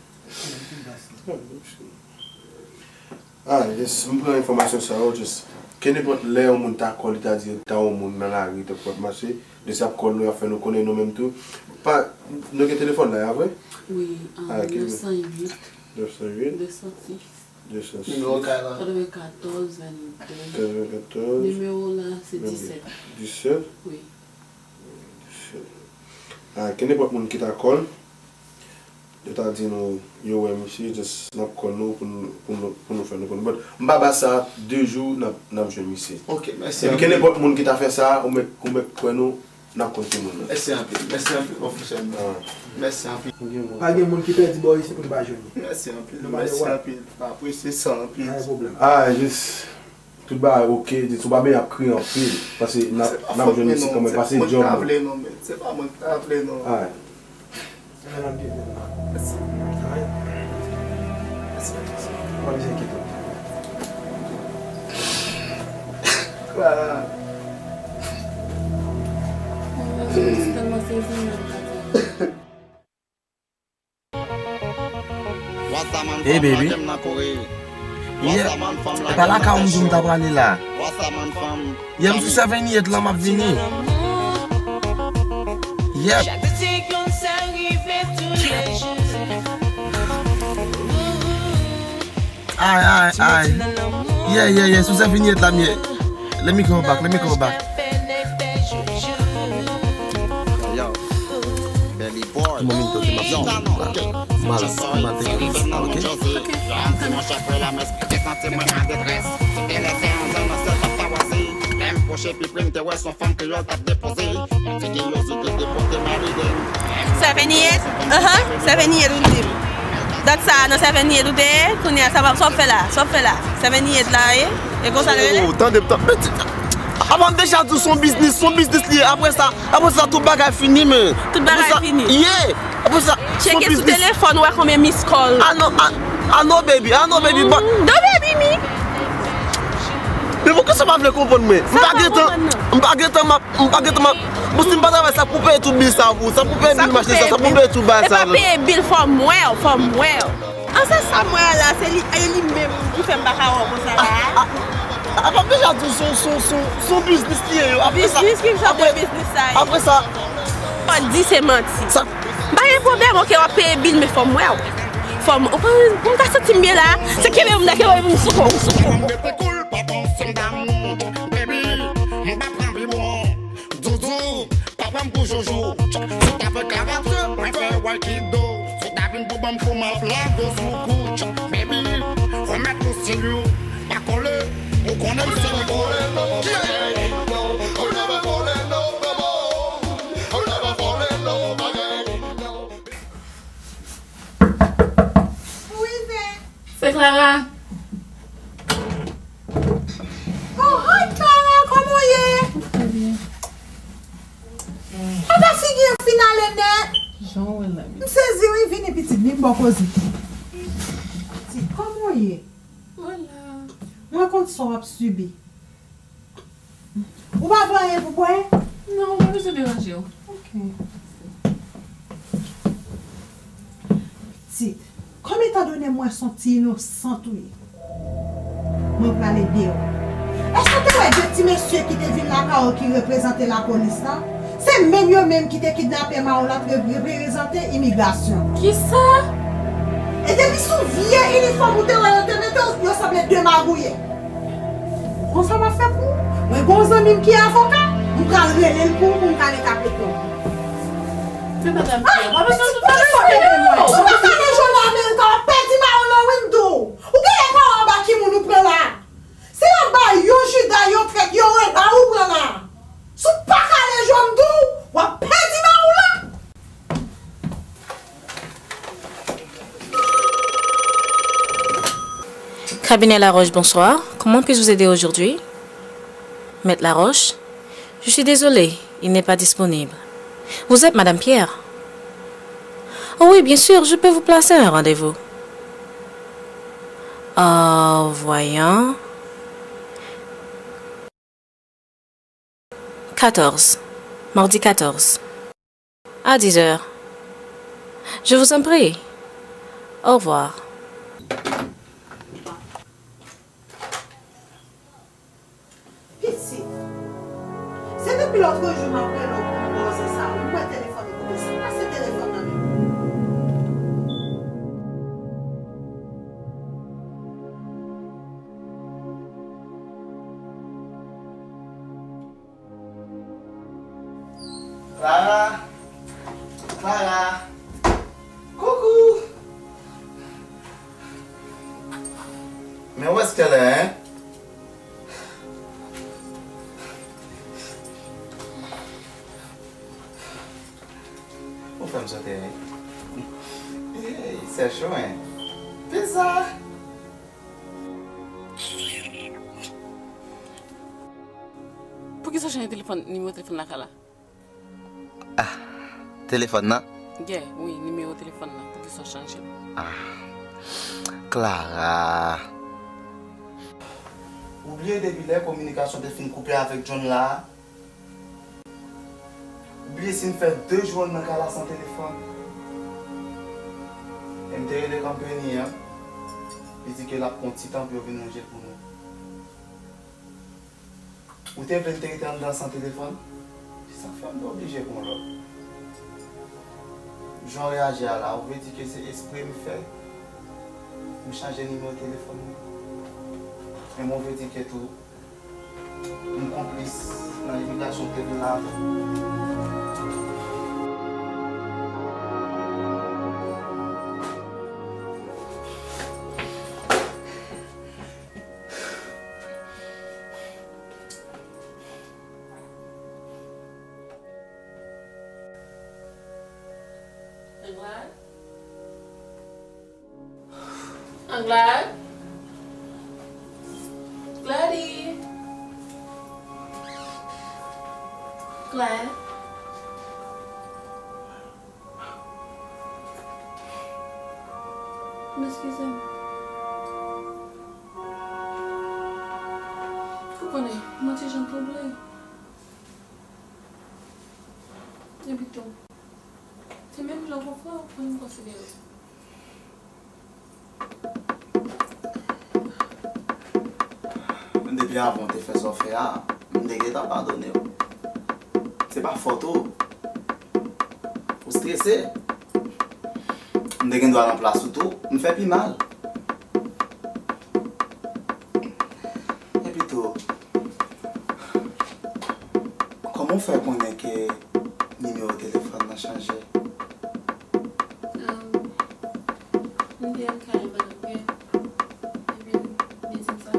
Ah, yes, m pran enfòmasyon sa yo, just. Kenenpòt lè yon moun ta call, li ta di ta yon moun nan lari, tankou ap mache, just y ap call nou, y ap fè nou konnen nou menm tou. Pa, nou gen telefòn la, a vre? Wi, ah, ok. Nèf san uit. Nèf san uit. De san sis. De san sis. Nimewo kay la. Katrevenkatòz vennde. Katrevenkatòz. Nimewo la, se disèt. Disèt? Wi. Disèt. Ah, kenenpòt moun ki ta call, yo ta di nou, yo wè misye, just n ap call nou pou nou, pou nou, pou nou fè nou konnen. But, m pa ba sa de jou n ap, n ap jwenn misye. Ok, mèsi anpil. Epi kenenpòt moun ki ta fè sa, ou mèt, ou mèt kwè nou, N ap konn timoun nan. Mèsi anpil, mèsi anpil, pwofesè m. Ah. Mèsi anpil. Pa gen moun ki pèdi bò isit pou li pa jwenn li. Mèsi anpil, mèsi anpil. M apresye sa anpil. Pa gen pwoblèm. Ah, jis tout bagay oke, jis ou pa bezwen ap kriye anpil, paske n ap, n ap jwenn isit kanmenm, paske djòb nou. Se pa mwen ki ta vle non, men. Se pa mwen ki ta vle non. Ah. Mèsi. Mèsi. Mèsi. Pa bezwen enkyete w. Clara. Hey, baby. Yeah. E pa lakay ou m di w m ta prale la. Yeah, m sou seventy-eight la, m ap vini. Yep. Ay, ay, ay. Yeah, yeah, yeah, sou seventy-eight la m ye. Let me call back, let me call back. Yo, Belly Boy. Ki moman m te mal, mal te gen, ok? Ok. Seventy-eight, aha, seventy-eight ou di m. Dat sa a nan seventy-eight ou te ye, kounye a sa w ap, sa w ap fè la, sa w ap fè la. Seventy-eight la, e, e konsa l rele? Oh, tande, tande, apa m deja di w se yon biznis, se yon biznis li ye. Apre sa, apre sa, tout bagay fini, men. Tout bagay fini? Yeah. Apre sa, se yon biznis. Tcheke sou telefòn, wè konbyen miss call. Ah non, ah, ah non, baby, ah non, baby, but. Mm, don't baby me. Men poukisa w pa vle konprann mwen? M pa gentan, m pa gentan m ap, m pa gentan m ap, bon, si m pa travay, sa pou peye tout bil sa pou, sa pou peye bil machin sa, sa pou peye tout bagay sa. E pa peye bil, fò m wè w, fò m wè w. An se sa m wè a la, se li, e li menm ki fè m pa ka wè w konsa la. Ah, ah, ah, m ap deja di w, se, se, se, se yon biznis li ye, yo. Apre sa, biznis, ki jan de biznis sa ye? Apre sa. Fò di se manti. Sa. M pa gen pwoblèm, ok, w ap peye bil, men fò m wè w. Fò m, ou konn, pou m ka santi m byen la, se kenbe m nan, kenbe m sou kò w, sou kò w. Rete cool, pa panse m damou. Baby, m pa pran pi bon. Doudou, pa pran m pou joujou. Si w ta fè karate, mwen fè aikido. Si w ta vin pou ban m kou, m ap lage w sou kou. Baby, remèt ou sou yo. Pa kole, ou konnen m se yon kole. Ou rive. Se Clara. Oh, hi Clara, kòman w ye? Trè byen. Apa figi an fin ale nèt? Jan w wè la, wi. M sezi, wi, vini pitit, vin bò koze. Pitit, kòman w ye? Mwen la. Mwen konn sa w ap sibi. Ou pa vle anyen pou bwè? Non, mwen bezwen deranje w. Ok. Pitit, kòm etandone mwen se yon ti inosant ou ye, mwen prale deyò. Èske w te wè de ti mesye ki te vin lakay ou ki reprezante lapolis la? Se menm yo menm ki te kidnape Maoula t re-, reprezante imigrasyon. Kisa? E depi sou vye inifòm ou te wè yo te mete w, yo sanble de magouye. Konsa m ap fè pou ou. Mwen gen yon zanmi m ki avoka, m pral rele l pou ou pou m ka ale ka pete w. Men madanm Pierre, w ap bezwen tout bagay. Ou pa ka ale jwe nan Amerika, w ap pèdi Maoula wi m di w. Ou genlè pa wè anba ki moun ou pran la. Se anba yon Jida, yon trèt, yon renba ou pran la. Si w pa ka ale jwe m di w, w ap pèdi Maoula. Cabinet Laroche, bonsoir. Comment puis-je vous aider aujourd'hui? Maître Laroche, je suis désolé, il n'est pas disponible. Vous êtes Madame Pierre? Oh oui, bien sûr, je peux vous placer un rendez-vous. Euh, voyons. Quatorze. Mardi quatorze. À dix heures. Je vous en prie. Au revoir. Pitit, se depi lòtrejou m ap rele w pou m ba w zen sa, wi, m wè telefòn ou koupe, sa pase telefòn nan men m. Clara! Clara! Coucou! Mais où est-ce qu'elle est, hein? Fè m sote, wi. Ey, sè cho, en. Pizza! Poukisa w chanje telefòn, nimewo telefòn lakay la? Ah, telefòn nan? Yeah, wi, nimewo telefòn nan. Poukisa w chanje l? Ah, Clara. Ou bliye depi lè kominikasyon te fin koupe avèk John la? Ou bliye si n fè de jou ann nan kay la san telefòn? E m te rele Company an, li di ke l ap pran ti tan pou yo vin ranje l pou nou. Ou te vle n te rete anndan san telefòn? Se sa k fè m te oblije pran lòt. Jan w reyaji a la, ou vle di ke se espre m fè? M chanje nimewo telefòn mwen? Men ou vle di ke tou, m konplis nan imigrasyon ke vin la avè m? Anglade? Anglade? Glady? Glad? M eskize m. Ou konnen, mwen ti jan twouble. Epitou, se menm jan konfwa ou konn konsidere. Menm depi avan w te fè sa w fè a, m te gentan padone w. Se pa fòt ou. Ou strese. M te gen dwa nan plas ou tou, m fè pi mal. Epitou, kòman w fè konnen ke nimewo telefòn nan chanje? Um, m te al kay madanm Pierre, epi li di m sa.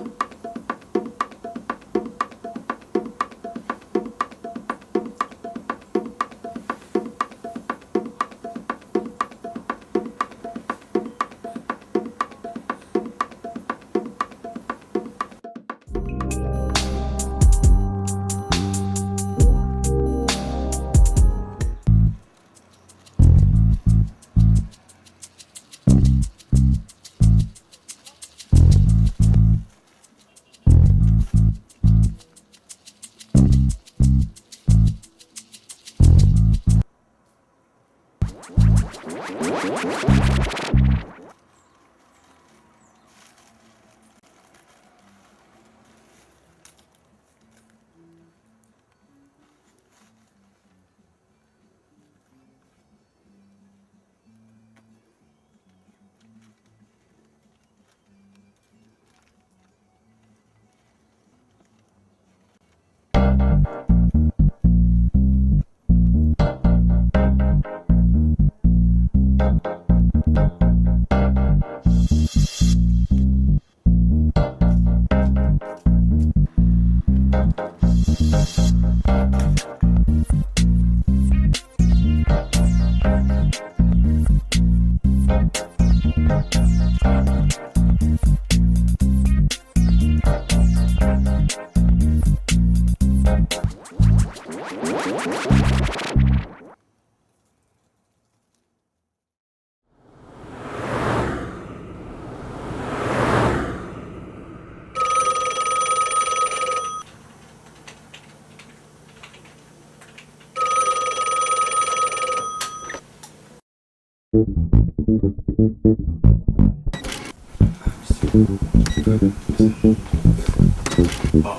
Bon,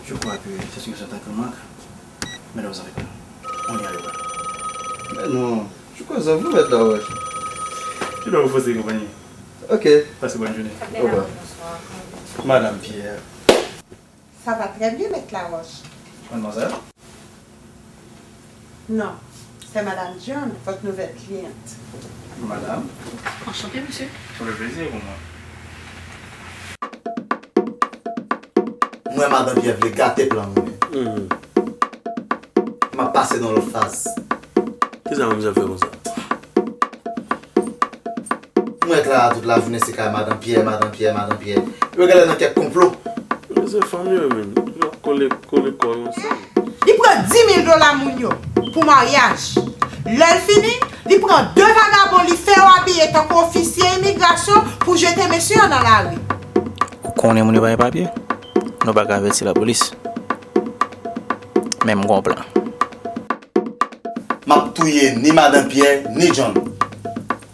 je crois que c'est ce que j'entends comme manque. Mesdames avec nous. On y arrive. Mais non, je crois que vous, Maître Laroche. Je dois vous poser compagnie. Ok. Passez bonne journée. Au revoir. Madame Pierre. Ça va très bien, Maître Laroche. Mademoiselle? Non, c'est Madame John, votre nouvelle cliente. Madame? Enchanté, monsieur. Tout le plaisir est pour moi. Mwen, madanm Pyè vle gate plan mwen. M ap pase nan lòt faz. Kisa manzè fè konsa? Mwen Clara tout lajounen se kay madan Pyè, madan Pyè, madan Pyè. Yo genlè nan kèk konplo. Men se fanmi yo menm. Yo ap kole, kole kò yo ansanm. Li pran dis mil dola moun yo pou maryaj. Lè l fini, li pran de vagabon, li fè yo abiye tankou ofisye imigrasyon pou jete mesye yo nan lari. Ou konnen moun yo pa gen papye? Nou pa ka avèti lapolis. Men m gon plan. M ap touye ni madan Pyè, ni John.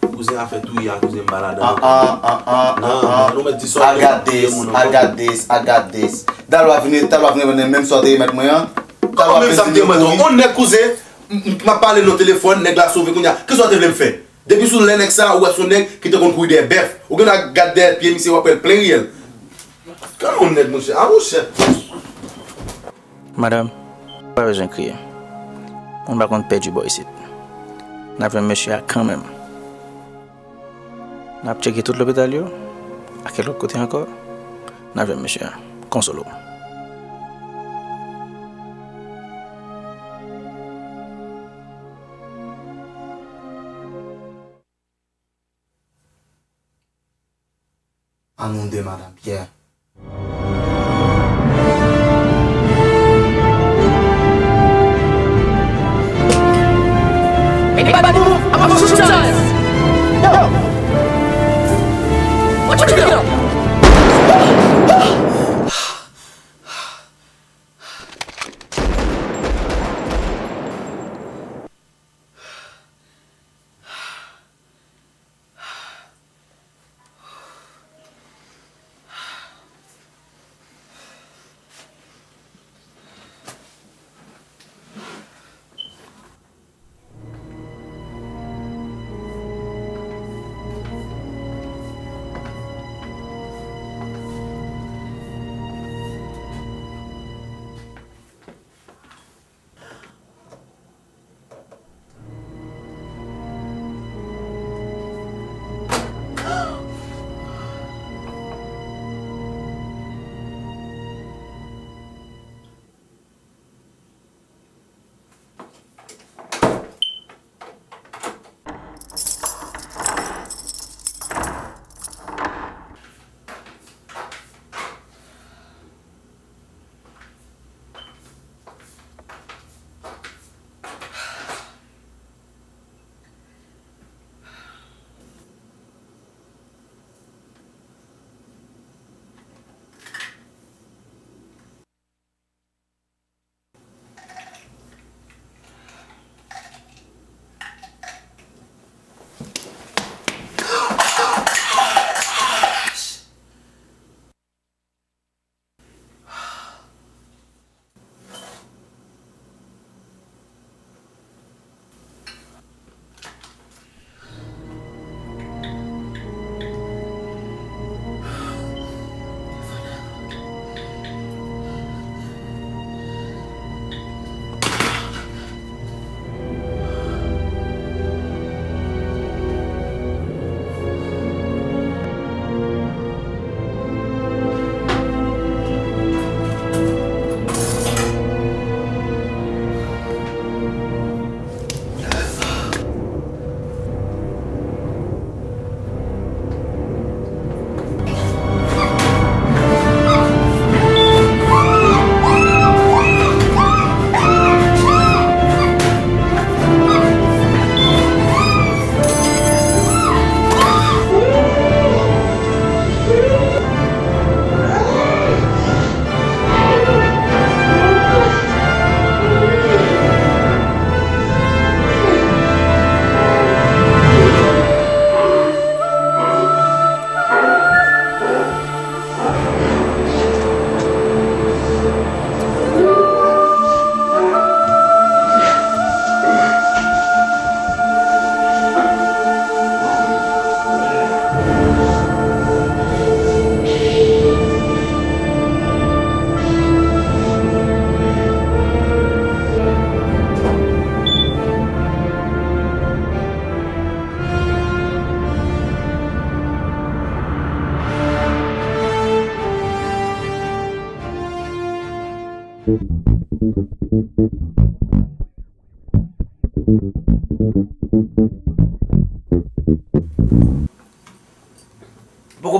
Kouzen, afè touye a, kouzen, m pa ladan. An, an, an, an, an, an. Non, non, nou mèt di sa, I got this, I got this, I got this. Talè w ap vini, talè w ap vini, menm sa w te remèt mwen an. Talè w ap vini, menm sa m te remèt ou. On nèg, kouzen, m, m, m ap pale nan telefòn, nèg la sove kounye a. Kisa w te vle m fè? Depi sou lè nèg sa, ou wè se yon nèg ki te konn kouri dèyè bèf. Ou gen dwa gad dèyè pye misye, w ap wè l plen riyèl. Come on, nèg, monchè. A, monchè. Madanm, pa bezwen kriye. Moun pa konn pèdi bò isit. N ap jwenn mesye a kanmenm. N ap tcheke tout lopital yo, ak kèk lòt kote ankò. N ap jwenn mesye a. Konsole w. An non de Madan Pyè. Everybody move! I'm a shoot chance! Yo! What you doing?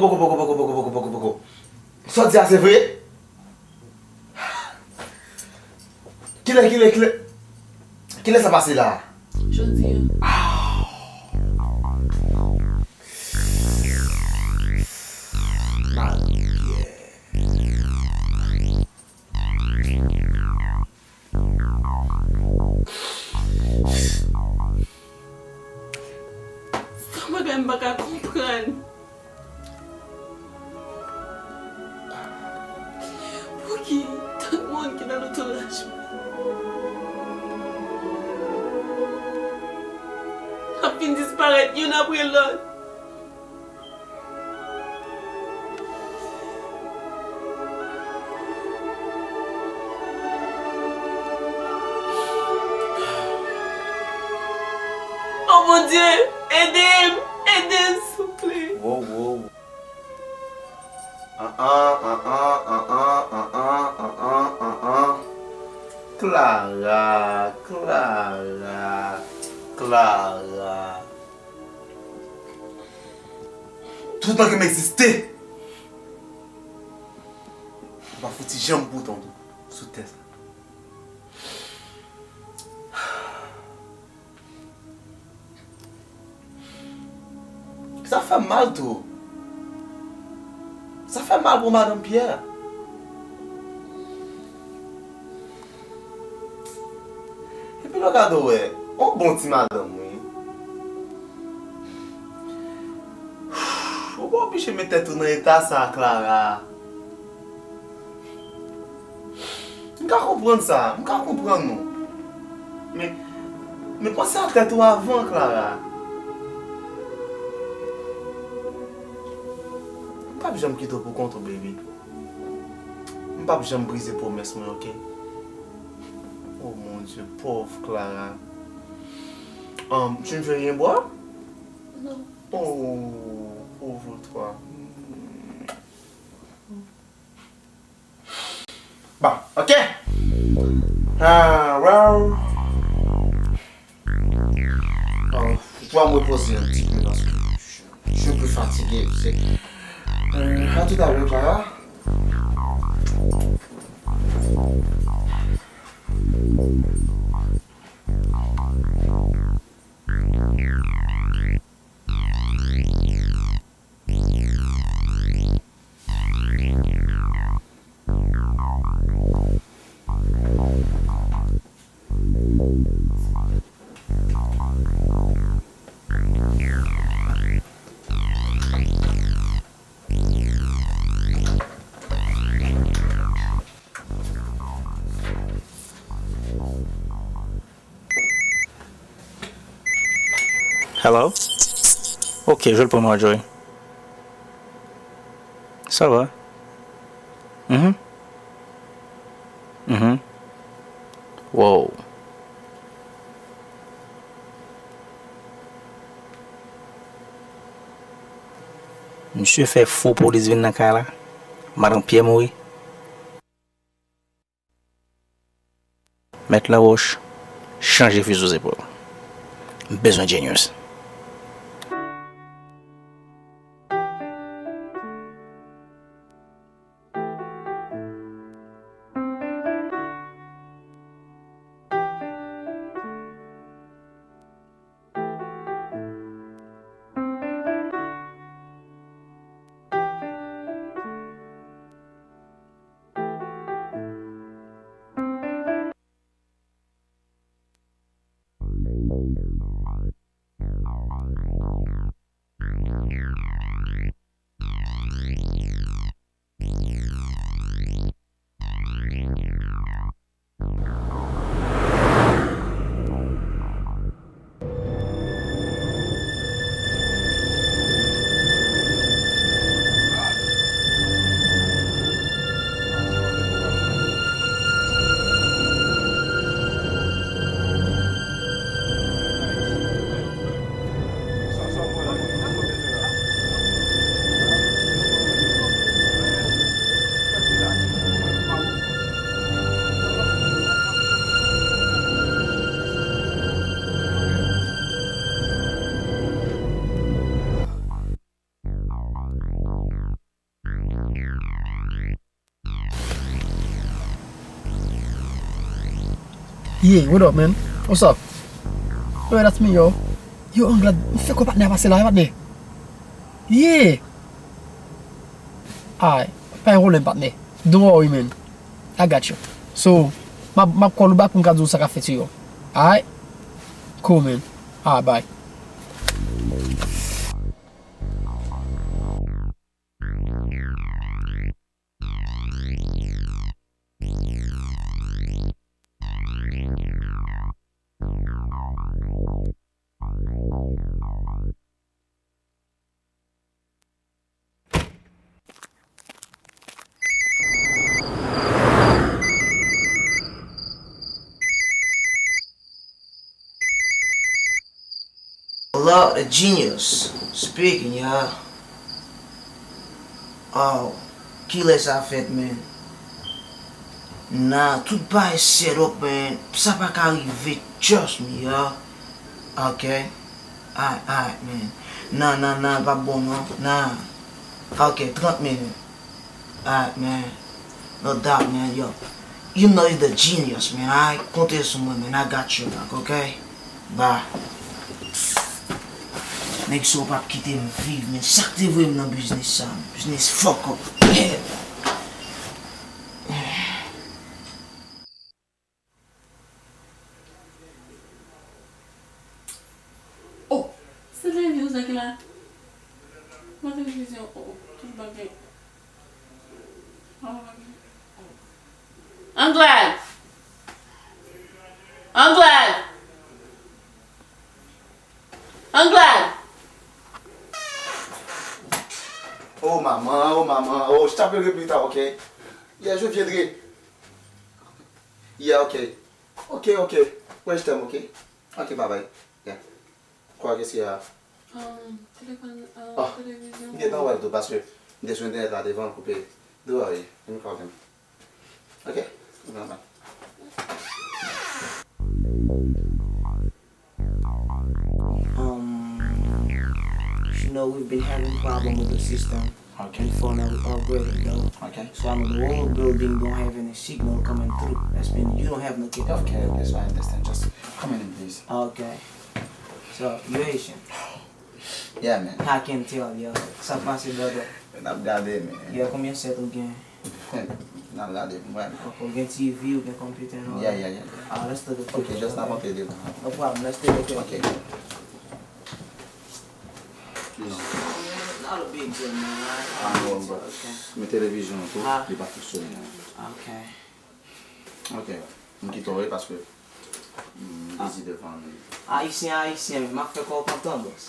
Poko, poko, poko, poko, poko, poko, poko. Sa w di a se vre? Kilè, kilè, kilè, kilè sa pase la? Jodi a. Ah. Madanm Pyè. Sa bagay m pa ka konprann. Pouki tout moun ki nan antouraj mwen ap vin disparèt youn apre lòt? Oh Bondye, ede m, ede m, souple. Wow, wow. An, an, an, an, an, an, an, an, an, an, an, an. Clara, Clara, Clara. Toutan ke m egziste, m pa fouti janm pran tan sou tè sa. Sa fè m mal tou. Sa fè m mal pou madanm Pyè. Epi lè w gade w wè, yon bon ti madanm, wi. Ou pa oblije met tèt ou nan eta sa, Clara. M ka konprann sa, m ka konprann nou. Men, men panse a tèt ou avan, Clara. M p ap janm kite w pou kont ou, baby. M p ap janm brize pwomès mwen, oke? Oh mon Dieu, pòv Clara. Um, tu ne veux rien boire? Non. Oh, pauvre toi. Bon, oke. Ah, well. Oh, je dois me reposer un petit peu parce que je, je suis un peu fatigué, tu sais. Euh, à tout à l'heure, Clara. Hello? Ok, je le prends, Marjorie. Ça va? Mhm. Mhm. Wow. Misye fè fo polis vin nan kay la. Madanm Pyè mouri. Mèt Laroche, chanje fizi w zepòl. M bezwen Genius. Yeah, what up, man? What's up? Yo, that's me, yo. Yo, Anglad, m fè kwè patnè a pase la, wi, patnè. Yeah. Alright, pa gen pwoblèm, patnè. Don't worry, man. I got you. So, m ap, m ap call ou back pou m ka di w sa k ap fèt, yo. Alright? Cool, man. Alright, bye. Hello, the genius speaking, y'all. Oh, kilè sa fèt, man? Nah, tout bagay set up, man. Sa pa ka rive, trust me, y'all. Ok. Alright, alright, man. Nah, nah, nah, pa bon, non. Nah. Ok, trant minit. Alright, man. No doubt, man. Yo, you know you the genius, man. Alright, konte sou mwen, man. I got you back, ok? Bye. Nèg sa yo p ap kite m viv, men sa k te voye m nan biznis sa, biznis fuck up. Oh, se televizyon sa ki la? Mwen televizyon, oh, tout bagay. Anglad! Anglad! Anglad! Oh maman, oh maman, oh, je t'appellerai plus tard, ok? Yeah, je viendrai. Yeah, ok. Ok, ok. Ouais, je t'aime, ok? Ok, bye bye. Yeah. Kwa, qu'est-ce qu'il y a? Um, telefòn, uh, oh, televizyon. M gentan wè l tou, paske m te sou entènèt la devan l koupe. Don't worry, let me call them. Ok? Bye bye. Um, you know, we've been having problem with the system. Okay. Before now we upgraded though. Okay. So I know the whole building don't have any signal coming through. That's mean you don't have no cable. Okay, okay, so I understand. Just come in, please. Okay. So, you Haitian? Yeah, man. I can tell, yo. Sa k pase, brother? N ap gade, man. Yo, konbyen sèt ou gen? N ap gade, mwen. Ou gen T V, ou gen computer, no? Yeah, yeah, yeah, yeah. Ah, let's take a picture. Okay, just n ap antre devan. No problem, let's take a picture. Okay. Non. Not a big deal, man. Ah, non, but men televizyon an tou, li pa fonksyone, man. Okay. Ok, m kite w, wi, paske m bizi devan. Ayisyen, ayisyen, men m ap fè kò w kontan, bòs.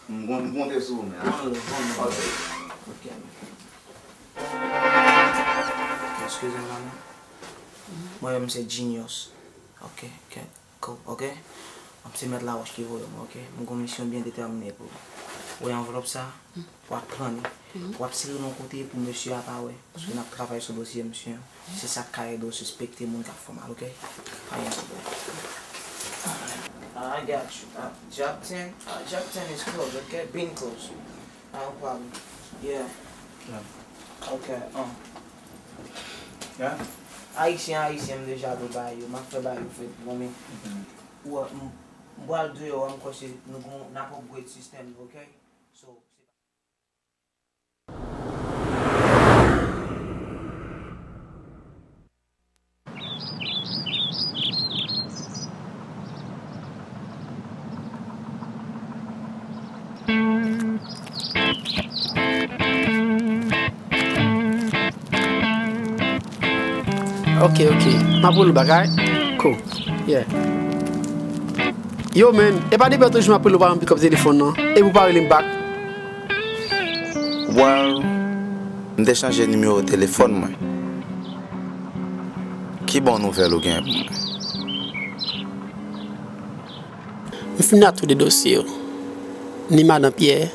M kon-, m konte sou ou, men. One love, one love. Ok. Ok, man. Eskize m, maman. Mwen menm se Genius. Ok, ok. Cool, ok? Se Mèt Lawòch ki voye mwen, ok? Mwen gon misyon byen detèmine pou ou. Ou wè anvlòp sa? W ap pran li. W ap sere l yon kote pou mesye a pa wè. Paske n ap travay sou dosye misye an. Se sa k ka ede w sispekte moun k ap fè mal, ok? Pa gen pwoblèm. I got you. Uh, job ten? Uh, job ten is closed, ok? Been closed. No problem. Yeah. Ok, um. Ayisyen, ayisyen, m deja dwe bay yo. M ap fè bay yo fèt, bon, men. Ou wè, m, m pral di yo, m kwè se nou gon, n ap upgrade sistèm nou, ok? So, se pa Ok, ok. M ap rele w bak, alright? Cool. Yeah. Yo, man, e pa depi lòt jou m ap rele w pa pran pikòp telefòn nan. Epi w pa rele m bak. Well, m te chanje nimewo telefòn mwen. Ki bon nouvèl ou gen pou mwen? M fin a tou de dosye yo. Ni madan Pyè,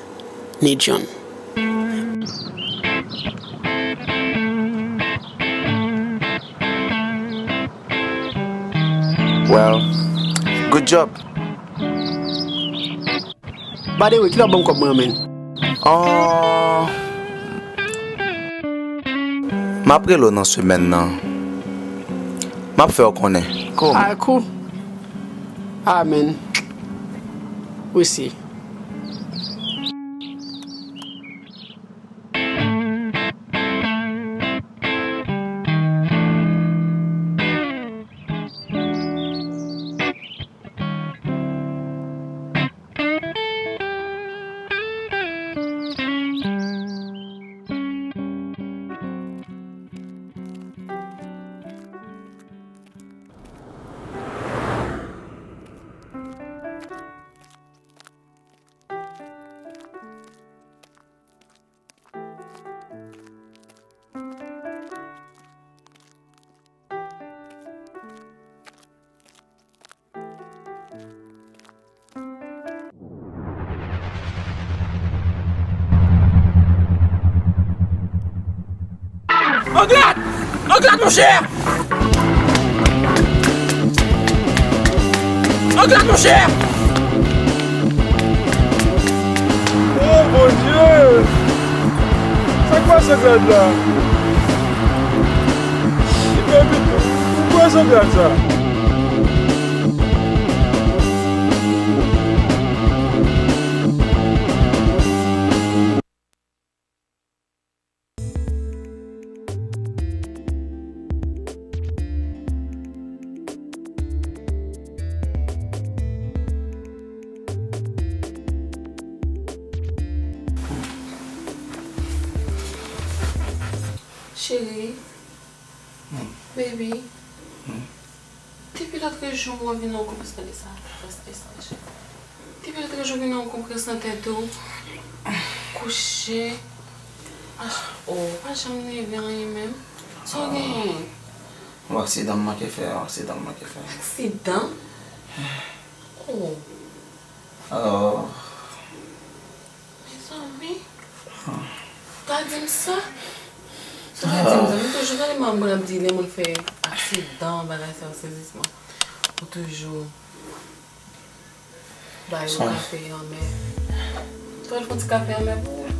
ni John. Well, good job. By the way, kilè w ap ban m kòb mwen an, man? Oh, m ap rele w nan semèn nan. M ap fè w konnen. Cool. Alright, cool. Amèn. Resi. Anglad! Anglad, monchè! Anglad, monchè! Oh, Bondye! Sa k pase Anglad la? Li bebe tou. Ou kwè Anglad sa? Cheri, baby, depi lòt jou mwen vin nan yon konpres, gade sa, reste sa, cheri. Depi lòt jou vin nan yon konpres nan tèt ou, kouche, ach, oh, ou pa janm leve anyen menm. Sa w genyen? Yon aksidan m manke fè, yon aksidan m manke fè. Aksidan? Oh. Alò. Mezanmi. Ou ta di m sa? Ou ta di m sa? M toujou tande manman mwen ap di lè moun fè aksidan, bagay sa yo, sezisman. Ou toujou ba yo kafe anmè. Ou pral fè yon ti kafe anmè pou ou?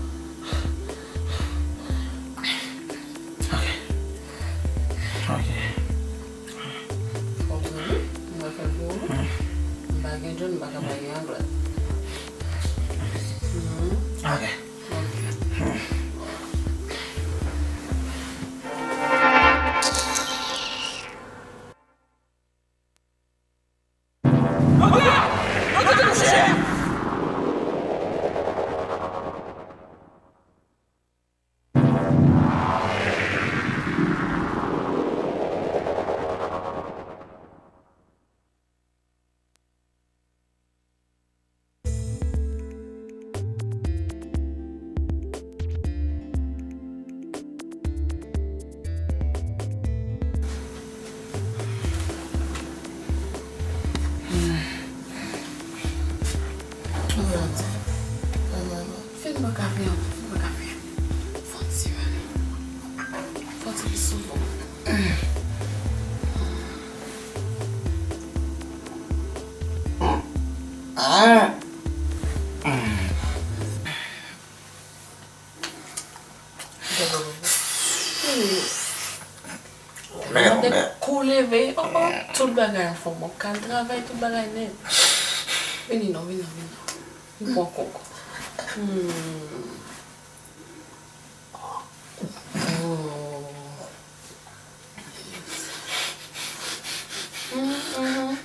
Ok. Ok. Ou konprann? M pral fè l pou ou. M pa gen djòl, m pa ka bay anglad. Ok. Ok. Fin bwè kafe an, fin bwè kafe an. Fè yon ti vale. Fè yon ti plis sou bò. Mwen te kou leve, oh, oh, tout bagay anfòm. Mwen k al travay, tout bagay nèt. Vini non, vini non, vini non. Vin pran kòk. Hmm. Oh.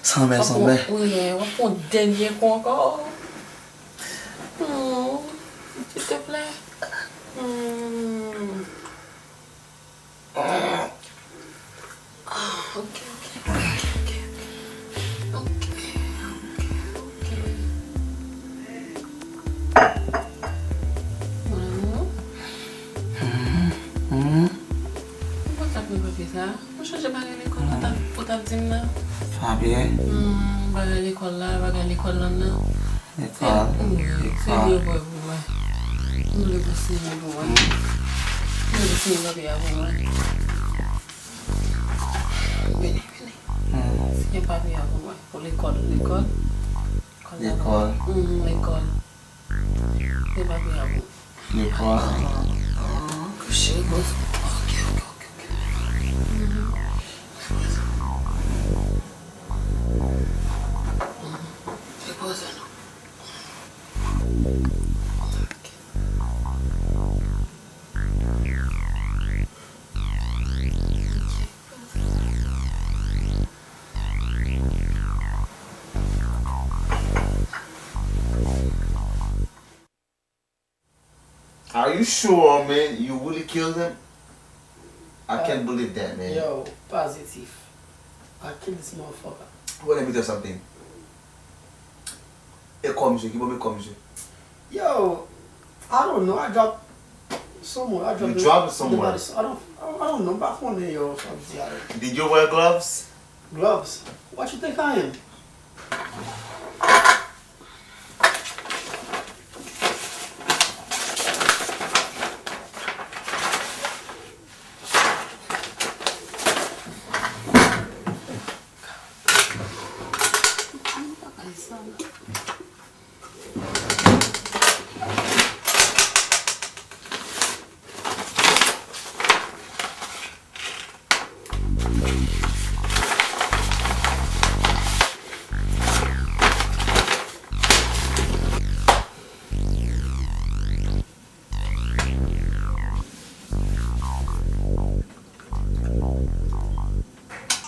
Sanmè, sanmè. Wi, w ap pran dènye kou ankò. Hmm. S'il te plaît. Hmm. Ah, ok, ok, ok, ok. Ok, ok, ok. Mon amour. Mhm, mhm. Ou pa t ap nan papye sa? Ou chanje bagay lekòl ou t ap, ou t ap di m nan? Papye? Hmm, bagay lekòl la, bagay lekòl lan nan. Lekòl, lekòl. Se li yo voye pou mwen. M vle pou siyen pou mwen. M vle pou siyen papye a pou mwen. Vini, vini. Hmm. Siyen papye a pou mwen. Pou lekòl, lekòl. Lekòl. Mhm, lekòl. Siyen papye a pou mwen. Lekòl. Kouche, poze. Ok, ok, ok, ok. Mhm. Are you sure, man? You really killed him? I can't believe that, man. Yo, positive. I kill this motherfucker. Well, let me tell you something. E kò misye, ki bò e kò misye? Yo, I don't know. I drop somewhere. I drop You drop it somewhere. I don't, I don't, I don't know. M pa konnen, yo, sa m di a yo. Did you wear gloves? Gloves? What you think I am?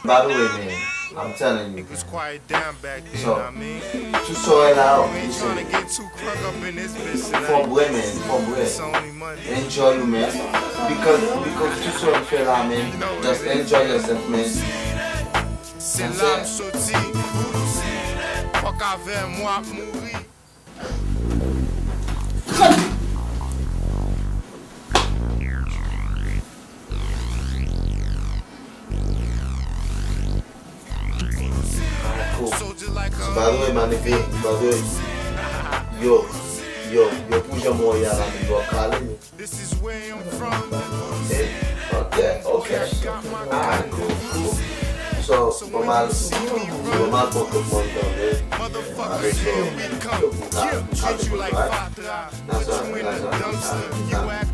By the way, man, I'm telling you, man. So, tout sa w wè la, listen, fò bwè, man, fò bwè. Enjoy ou, man. Because, because tout sa w fè la, man, just enjoy yourself, man. Se la m soti, fòk avè m w ap mouri. By the way, my nigga, by the way, yo, yo, yo, pou jan mwen ye a la, men, yo, kale, men. Ok, ok, ok. Alright, cool, cool. So, mwen al, mwen al pran kòb mwen nan men. Alright, so, yo, pou ka, pou ka, right? That's right, that's right.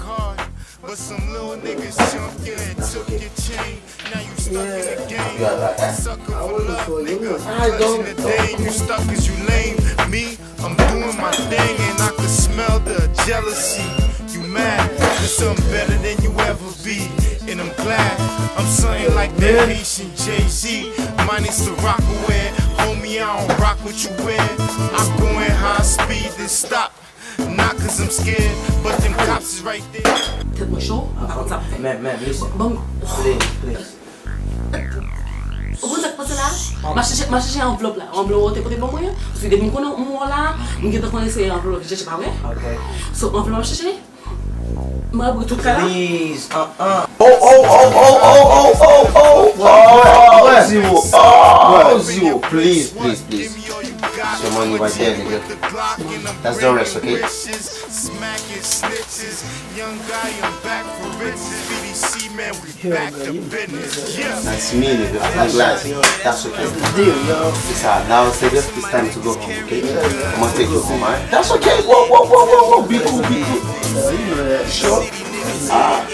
But some little niggas jump in and took your chain. Now you stuck in the game. You got that? Sucker for love, nigga. I don't Clutching the day you stuck cause you lame. Me, I'm doing my thing and I can smell the jealousy. You mad, you're something better than you ever be. And I'm glad I'm something like that Haitian Jay-Z. Minus the Rocawear. Homie, I don't rock what you wear. I'm going high speed, then stop. Not cause I'm scared, but them cops is right there. Tèt mwen cho, m pa konn sa pou fè. Men, men, listen. Bon, Please, please. Ou konn sa k pase la? M ap chèche, m ap chèche anvlòp la. Anvlòp ou te pote ban mwen an. Paske depi m konnen ou la, m gentan konnen se anvlòp ou chèche, pa vre? Ok. So, anvlòp m ap chèche? M ap tout ka la? Please, uh uh. Oh, oh, oh, oh, oh, oh, oh, oh, oh, oh, zero. Oh, zero. Please, please, please. Some money right there, nigga. That's the rest, okay? Smacking snitches, young guy, I'm back for riches. B D C, man, we back to business. Yeah. That's me, nigga. I'm glad. That's okay. Deal, yo. It's all now, nigga. It's time to go home, okay? I'm gonna take you home, alright? That's okay. Whoa, whoa, whoa, whoa, whoa. Be cool, be cool. Uh, you know that. Sure. Ah.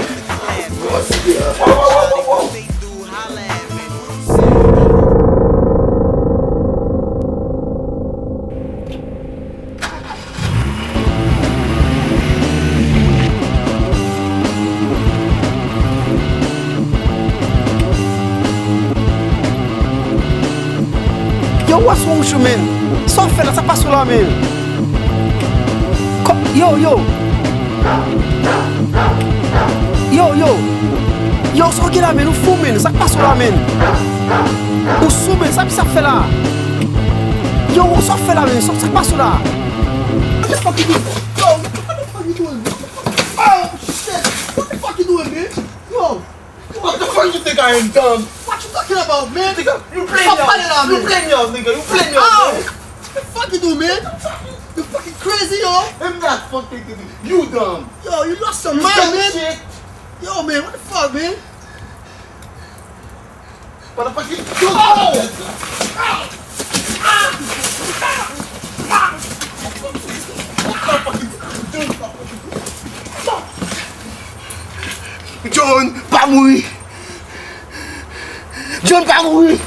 Whoa, whoa, whoa, whoa, whoa. Yo, what's wrong with you, man? Sa w fè la, sa k pase w la, man? Ko-, yo, yo. Yo, yo. Yo, sa w gen la, man? Ou fou, man? Sa k pase w la, man? Ou sou, man? Sa misye ap fè la? Yo, sa w fè la, man? Sa, sa k pase w la? What the fuck you doing? Yo, what the fuck you doing, bro? Oh, shit. What the fuck you doing, man? Yo. What the fuck you think I am, dumb? What you talking about, man? Nigga, you play me Stop pale la, out. You man. Play me out, nigga. You play me out, Oh! Man. The fuck you do, man? You fucking crazy, yo. I'm not fucking crazy. You dumb. Yo, you lost your You mind, dumb man. Shit. Yo, man, what the fuck, man? Motherfucking. Oh! John, pa mouri! John, pa mouri!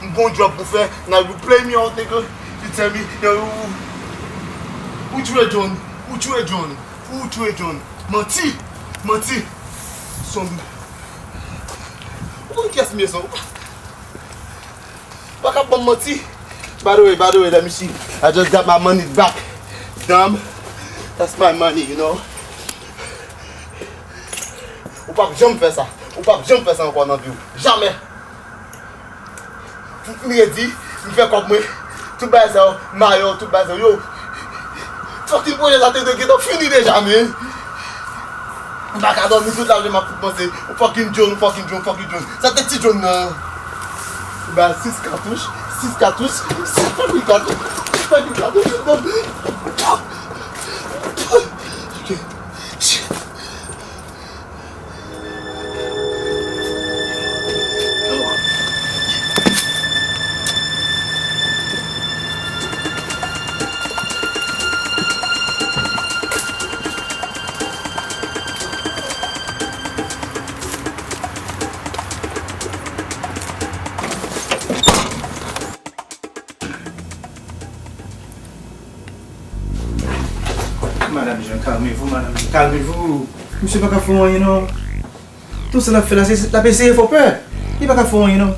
M gon job pou fè, now you play me out, nigga. You tell me, yo, ou, ou tchwe John, ou tchwe John, ou tchwe John. Manti, manti. Son. Ou konn kiyès m ye, son? Ou pa ka ban m manti. By the way, by the way, let me see. I just got my money back. Damn, that's my money, you know. Ou p ap janm fè sa. Ou p ap janm fè sa ankò nan vi w. Jamè. M redi, m fè kòb mwen. Tout bagay sa yo, mayo, tout bagay sa yo. Yo. Fucking pwojè sa te dwe gentan fini deja, men. M pa ka dòmi tout lajounen, m ap panse. Fucking John, fucking John, fucking John. Sa te ti John nan. Ba sis katouch, sis katouch, sis fucking katouch, sis fucking katouch. Ok. Shit. Madame Jean, calmez-vous, Madame Jean, calmez-vous. Misye pa ka fè anyen non. Tout sa l ap fè la, se l ap eseye fè w pè. Li pa ka fè w anyen non.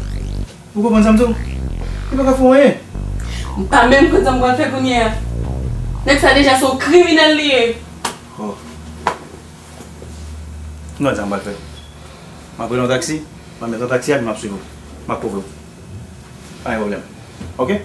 Ou konprann sa m di w? Li pa ka fè w anyen. M pa menm konn sa m pral fè kounye a. Nèg sa deja se yon kriminèl li ye. Oh. Nou wè sa m pral fè. M ap rele yon taksi, m ap met yon taksi epi m ap swiv ou. M ap kouvri w. Pa gen pwoblèm. Oke?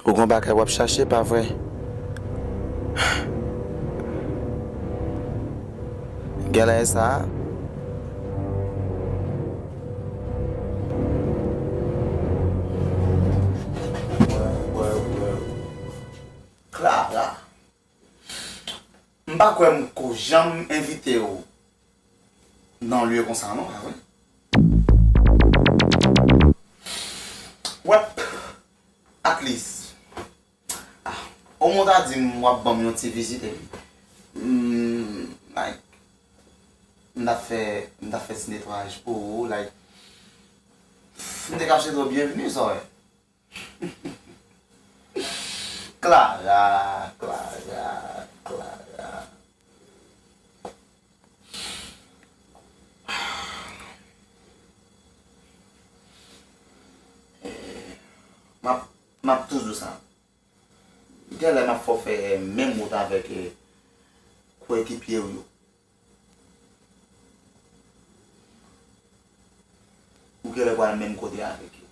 Ou gon bagay w ap chache, pa vre? Genlè e sa a. Clara. M pa kwè m ko janm envite w nan lye konsa non, pa vre? Wèp, at least. Ah, omwen w ta di m w ap ban m yon ti vizit epi, mm, like, m t ap fè, m t ap fè ti netwayaj pou ou, like, m te ka swete w byenveni, sa w wè. Clara, Clara, Clara. M ap, m ap toujou sa. Genlè m ap fè w fè menm wout avèk, eh, koekipye w yo. Ou genlè pral menm kote avèk yo.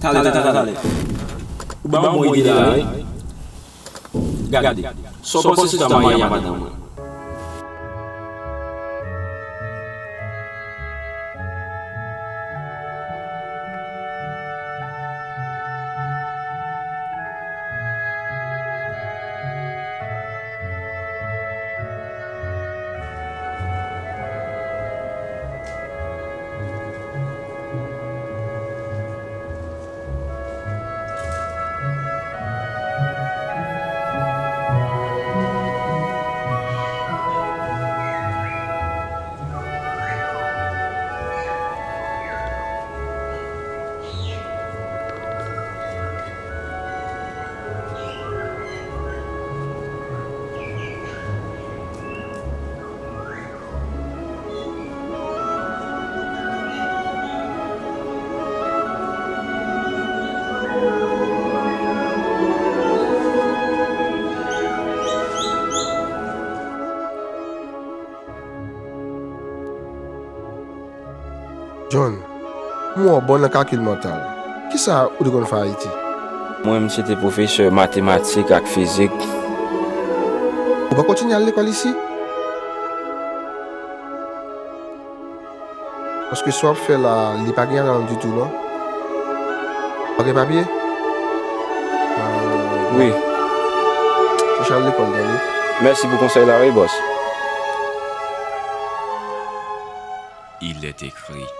Talè, talè, talè. Ou ba m bon ide la, wi. Gade, sa w panse sou ta marye a madanm mwen? John, m wè w bon nan kalkil mantal. Kisa ou te konn fè Ayiti? Mwen, m se te pwofesè matematik ak fizik. Ou pa kontinye al lekòl isi? Paske sa w ap fè la, li pa gen ladan l ditou, non. Pa gen papye? Ah, wi. Chèche al lekòl, tande. Mèsi pou konsèy la, wi, bòs. Il est écrit,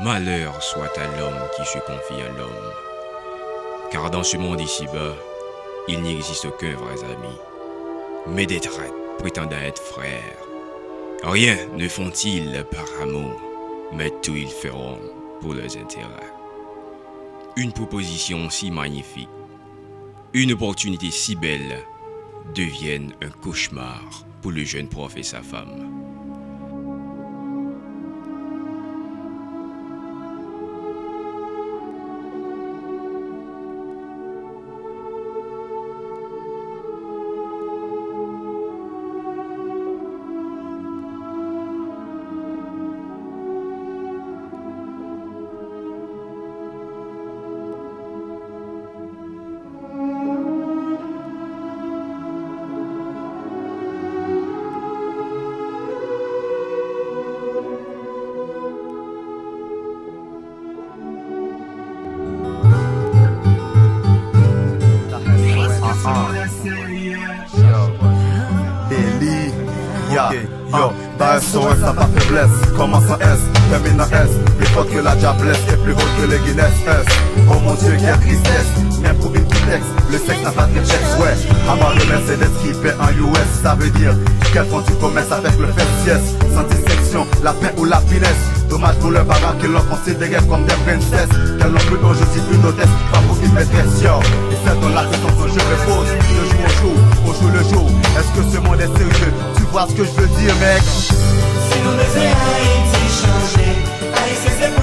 malheur soit à l'homme qui se confie à l'homme, car dans ce monde ici-bas, il n'existe aucun vrai ami, mais des traîtres prétendant être frères. Rien ne font-ils par amour, mais tout ils feront pour leurs intérêts. Une proposition si magnifique, une opportunité si belle, devienne un cauchemar pour le jeune prof et sa femme. Deli, ya. Yo, ba S O S, sa pa feblès. Kòmanse an S, tèmine an S. Pli fò ke la diablesse et plus haut que le Guinness. S. Oh mon Dieu, quelle tristesse. Même pour une petite ex, le sexe n'a pas de réflexe. Ouais, avoir le Mercedes qui paie en U S, ça veut dire qu'elles font du commerce avec le fesse, yes. Sans distinction, la paix ou la finesse. Dommage pour leurs parents qui l'ont considérée comme des princesses. Qu'elles l'ont pris aujourd'hui une hôtesse, pas pour une maîtresse, yo. Et celle dont la puissance je repose, de jour en jour, au jour le jour. Est-ce que ce monde est sérieux? Tu vois ce que je veux dire, mec? Si nou bezwen Ayiti chanje,